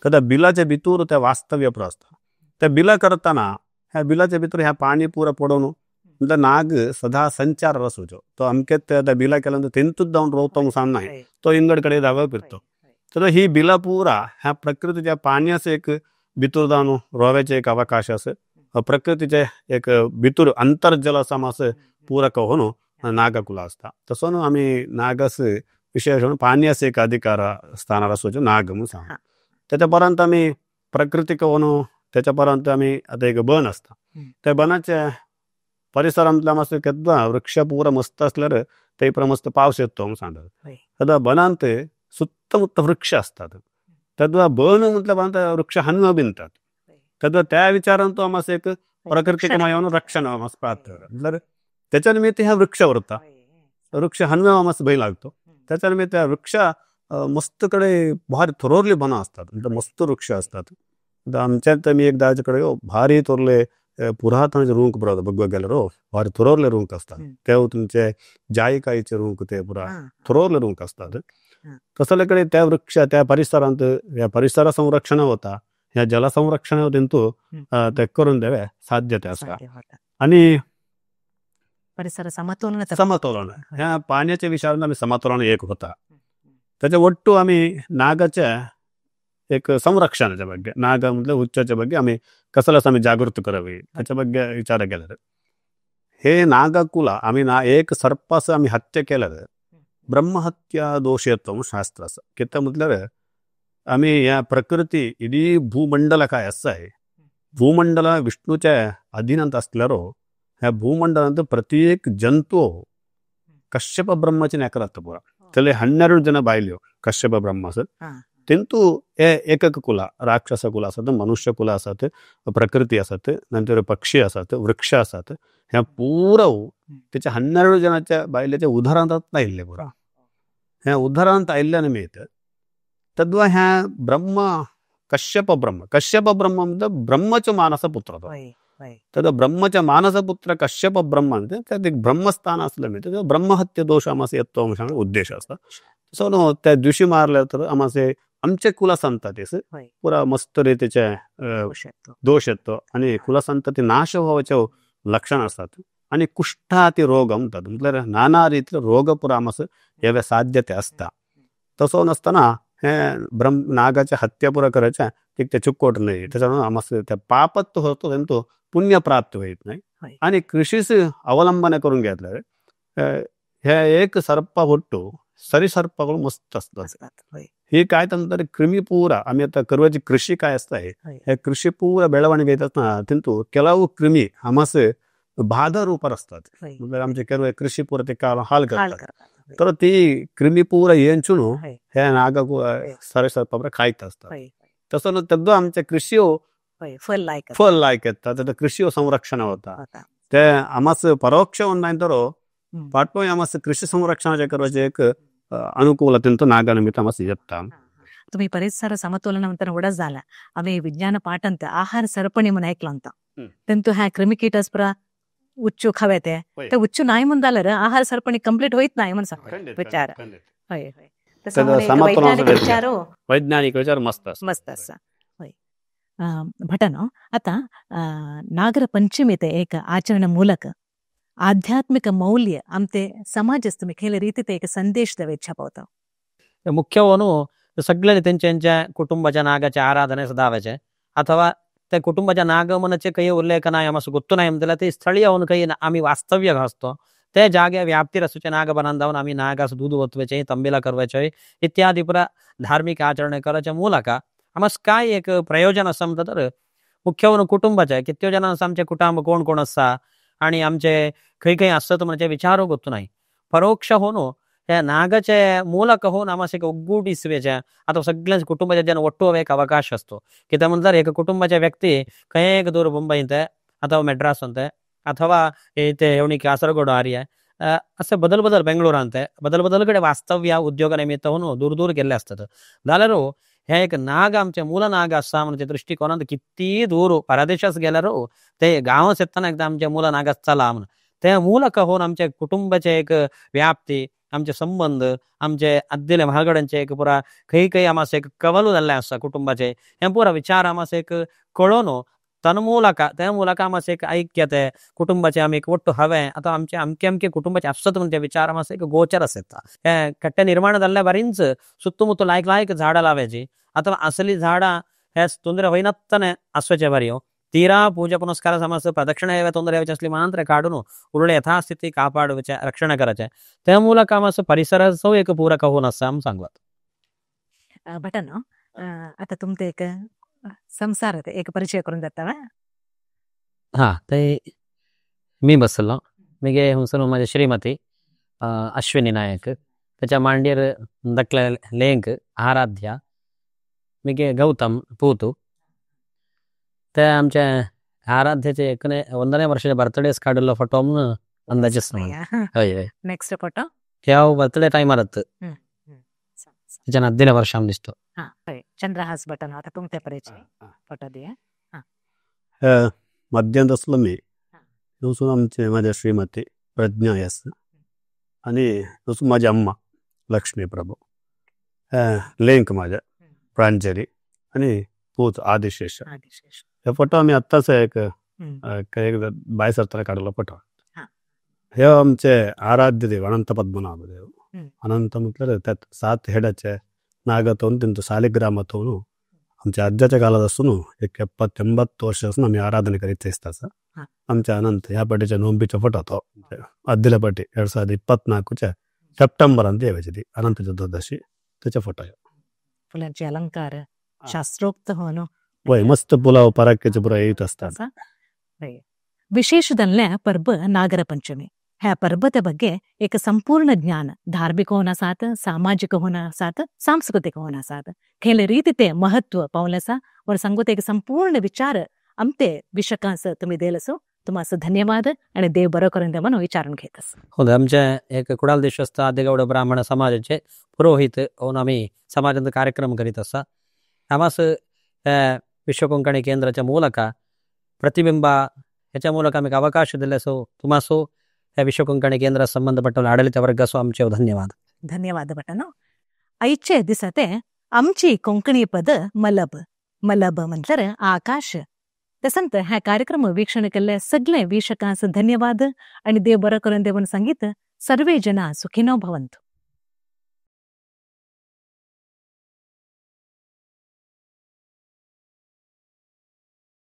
कदा बिलाच्या भितर त्या वास्तव्य पुरा असता. त्या बिला करताना ह्या बिलाच्या भितर ह्या पाणी पुरा पडोवन म्हणजे नाग सदा संचार रसोचो तो अमकेच त्या बिला केल्यानंतर तेंतूच जाऊन रोवतो सांग नाही, तो इंगड कडे धावा फिरतो. तर ही बिला पुरा ह्या प्रकृतीच्या पाण्याचं एक भितर जाऊन रोव्याचे एक अवकाश असं प्रकृतीचे एक भितर अंतर्जल असं पूरक होऊन नागकुला असता. तसं आम्ही नागास विशेष पाण्याचे एक अधिकार स्थानार असोचो नाग म्हणून सांग. त्याच्या पर्यंत आम्ही प्रकृतीक होऊन त्याच्या पर्यंत आम्ही आता एक बन असता त्या बनाच्या परिसरांतला मस्त केद्दा वृक्ष पूरा मस्त असल्यार ते मस्त पावस येतो म्हणून सांगतात. सदा बनांत सुत्तमुत्त वृक्ष असतात, तद्वा बन म्हटलं बनांत वृक्ष हनुमा बिनतात. तद्वा त्या विचारान तो आमास एक प्रकृतिकमय रक्षण आमास प्राप्त म्हटल्यार त्याच्या निमित्त ह्या वृक्ष उरता, वृक्ष हनुमा आमास भंय लागतो. त्याच्या निमित्त त्या वृक्ष मस्त कडे भारी थोरले बनां असतात, म्हणजे मस्त वृक्ष असतात. आमच्यात मी एक दाचे कडे भारी थोरले पुरातन रूंक बरोबर बघ गेल्यार भारी थोरले रूंक असतात, ते तुमचे जायकायचे रूंक ते पुरा थोरले रूंक असतात. तसले कडे त्या वृक्ष त्या परिसरांत ह्या परिसर संरक्षण होता, ह्या जल संरक्षण तेंतू ते करून देवे साध्यते आसा. आणि परिसर समतोलन समतोलन ह्या पाण्याच्या विचारान आम्ही समतोलन एक होता. त्याच्या ಒಟ್ಟು आम्ही नागाच्या एक संरक्षणाच्या ಬಗ್ಗೆ नाग म्हटलं उच्चाच्या ಬಗ್ಗೆ आम्ही कसलंच आम्ही जागृत करावी त्याच्या ಬಗ್ಗೆ विचार केला. हे नागकुला आम्ही ना एक सर्पास आम्ही हत्या केल्यार ब्रह्महत्या दोष येतो शास्त्र असं. किती म्हटल्यार आम्ही या प्रकृती इडी भूमंडल काय असं आहे, भूमंडल विष्णूच्या अधीनांत असल्यारो ह्या भूमंडलांत प्रत्येक जंतू कश्यप ब्रह्माचे नेकरात पुरा त्याला 12 जण बायल्यो कश्यप ब्रह्म असत तेंतू हे एकक कुला राक्षस कुला असत, मनुष्य कुला असत, प्रकृती असत, नंतर पक्षी असत, वृक्ष असत, ह्या पुरा त्याच्या 12 जणांच्या बायल्याच्या उदाहरणात आयिल्ले पुरा. ह्या उदाहरणात आयिल्ल्या निमित्त तद्वा ह्या ब्रह्म कश्यप ब्रह्म कश्यप ब्रह्म म्हणजे ब्रह्मच मानस पुत्र तो तद ब्रह्मच मानसपुत्र कश्यप ब्रह्म म्हणजे त्यात एक ब्रह्मस्थान असलं म्हणजे ब्रह्महत्य दोष आमास येतो म्हणून उद्देश असता. सो त्या दिवशी मारल्या तर आमासे आमचे कुलसंततीस पुरा मस्त रीतीचे दोष येतो आणि कुलसंतती नाश व्हावाचे लक्षण असतात. आणि कुष्ठाती रोग म्हणतात म्हटल्यार नाना रीती रोग पुरा आमास येवे साध्यते असता. तसं नसताना हे ब्रह्म नागाच्या हत्या पुरा करायच्या ते चुक्कोट नाही, त्याच्यामुळे आमास त्या पापत्व होतो तेंतो पुण्य प्राप्त होत नाही. आणि कृषीस अवलंबन करून घेतलं ह्या एक सर्प होतो सरीसर्पಗಳು मस्त असतात. ही काय तंत्र ಕ್ರಿಮಿ ಪೂರ ಆಮೇಲೆ आता ಕರುವಾಜಿ ಕೃಷಿ काय असतं हे कृषी पूरा ಬೆಳವಣಿಗೆ येतात ना ತಿಂತು ಕೆಲವು ಕ್ರಿಮಿ आमास बाधा रूपार असतात. म्हणजे आमचे ಕೆಲವು कृषी पूरा ते हाल करतात, तर ती क्रिमी पूरा येंचून हे नाग सरीसर्प खायत असतात. तसं तद्वा आमच्या कृषी फल लायक येतात, कृषी संरक्षण होता ते आमास परोक्ष नाही तर पाटपोय आमास कृषी संरक्षणाच्या करवाचे एक अनुकूलतेंत नागानिमित्त आमास येता. तुम्ही परिसर समतोलन म्हणताना उडच झाला आम्ही विज्ञान पाठ ಅಂತ आहार सरपणी म्हणून ऐकलं ಅಂತ तेंतु ह्या क्रिमिकीटस पुरा उच्चू खावे ते उच्चू नाही म्हणून झालं आहार सरपणी कंप्लीट होईत नाही म्हणून सांग विचार. होय होय, वैज्ञानिक विचार वैज्ञानिक विचार मस्त मस्त असा. होय भटनो आता नागर पंचमी ते एक आचरण ಮೂಲಕ आध्यात्मिक मौल्य आमते समाजस तुमी खेले रीती ते एक संदेश देवे इच्छा पावता। मुख्य सगळे तेंच्या कुटुंबाच्या नागाचे आराधने सदावेचे अथवा ते कुटुंबाच्या नाग म्हणचे काही उल्लेख नाही आम्हाला गुत्तो नाही म्हणले ते स्थळीय होऊन काही आम्ही वास्तव्य घासतो ते जागे व्याप्ती रसूचे नाग बनांदावून आम्ही नागास दूध ओतवेचे तंबेला करवायचे इत्यादी पुरा धार्मिक आचरणे करायच्या ಮೂಲಕ आम्हाला काय एक प्रयोजन असं म्हणतं तर मुख्य होऊन कुटुंबाचे किती जण आमचे कुटुंब कोण कोण असा आणि आमचे खंय खंय असत म्हणजे विचारो गोत्तो नाही परोक्ष होऊन ह्या नागाचे ಮೂಲಕ होऊन आम्हाला एक ಒಗ್ಗೂಟ ಇಸುವೆचे ಅಥವಾ सगळ्या कुटुंबाच्या जन ಒಟ್ಟು एक अवकाश असतो कित्याक म्हणल्यार एक कुटुंबाचे व्यक्ती खंय एक दूर मुंबईंत ಅಥವಾ ಮೆಡ್ರಾಸ್ ಅಂತೆ ಅಥವಾ इथे एवणी कासरगोड आर्य असे बदल बदल बेंगळूर अंते बदल बदल कडे वास्तव्य उद्योग निमित्त होऊन दूर दूर गेल्ले असतात जाल्यार हे एक नाग आमचे मूल नाग आसा म्हणजे दृष्टिकोनात किती दूर परदेशात गेल्यार ते गांवांत येतना एकदा आमचे मूल नाग चला म्हणून ते ಮೂಲಕ होऊन आमचे कुटुंबाचे एक व्याप्ती आमचे संबंध आमचे आद्दिले म्हालगड्यांचे एक पुरा खंय खंय आमास एक कवलू जाल्लें आसा कुटुंबाचे हे पुरा विचार आमास एक कळोवन तन्मूलक त्या ಮೂಲಕ आमास एक ऐक्यते कुटुंबाचे आमी एक ಒಟ್ಟು हवे आता आमचे अमके अमके कुटुंबाचे आसत म्हणजे विचार आमास एक गोचर आसता। हे कट्टे निर्माण जाल्ले बरींच सुत्तुमुत्तु लायक लायक झाडां लावायची अथवा असली झाडां हे ತೊಂದರೆ होईनात्तने आसचे बरी ತೀರಾ ಪೂಜಾ ಪುನಸ್ಕಾರ ಸಮಸ್ಯೆ ಪ್ರದಕ್ಷಿಣೆ ತೊಂದರೆ असली मात्र काढून उरले यथास्थिती कापाडूचे रक्षण करायचे त्या ಮೂಲಕ आमास परिसराचो एक पूरक होऊन आसा आम सांगलात। भटन आता तुमचे एक संसार एक परिचय करून जाता। हा ते मी बसलो मिगे हुंसर माझे श्रीमती अश्विनी नायक त्याच्या मांडीर दकले लेंक आराध्या मिगे गौतम पूतू ते आमच्या आराध्याचे एकने 1ನೇ ವರ್ಷದ बर्थडे काढलो फोटो म्हणून अंदाजेच नाही। हय हय नेक्स्ट फोटो ह्या बर्थडे टाइमार त्याच्या 10 वर्ष आम दिसतो। हां हय चंद्रहास बटन आता तुमचे परिचय फोटो दिया। हां मध्यांत असलो मी दुसरं आमचे माझ्या श्रीमती प्रज्ञा एस आणि दुसरं माझी अम्मा लक्ष्मी प्रभू लेंक माझ्या प्रांजली आणि पूत आदिशेष। हे फोटो आम्ही आत्ताच एक भायर सरतना काढलो फोटो। हे आमचे आराध्य देव अनंत पद्मनाभ देव अनंत म्हटल्यार त्यात 7 हेडाचे नागतोवन तेंचो सालिग्रामातोवन आमच्या आज्याच्या काळात असून एक 70-80 वर्ष असून आम्ही आराधने करीत दिसता। आमच्या अनंत ह्या पाटीच्या नोंबीचो फोटो तो आदल्या पाटी 2024 सप्टेंबर अंत येवायची ती अनंत चतुर्दशी त्याचा फोटो। फुलांचे अलंकार शास्त्रोक्त होऊन वय मस्त पुलाव पराक्याचे पुरा येत असतात। विशेष दल्ले पर्व नागರ पंचमी ह्या पर्वದ ಬಗ್ಗೆ एक संपूर्ण ज्ञान धार्मिक होना साथ सामाजिक होना साथ सांस्कृतिक होना साथ खेले रीति ते महत्व पावलसा और सांगूत एक संपूर्ण विचार आमते विशकांस तुम्ही देलसो तुम्हाला धन्यवाद आणि देव बरं करून द्या म्हणून विचारून घेतस। हो आमच्या एक कुडाल देशस्थ आदिगौड ब्राह्मण समाजाचे पुरोहित होऊन आम्ही समाजाचा कार्यक्रम करीत असा आम्हास विश्व कोंकणी केंद्राच्या ಮೂಲಕ प्रतिबिंब ह्याच्या ಮೂಲಕ आम्ही अवकाश दिल्यासो तुम्हासो ह्या विश्व कोंकणी केंद्र संबंधपट्ट आडಳಿತ वर्गासो आमचे धन्यवाद। धन्यवाद भटनो। आयचे दिसते आमची कोंकणी पद मलब मलब म्हटल्यार आकाश तसंत ह्या कार्यक्रम वीक्षण केल्ले सगळे वीक्षकांस धन्यवाद आणि देव बरं करून देवन सांगित सर्वे जना सुखिनो भवन्तु।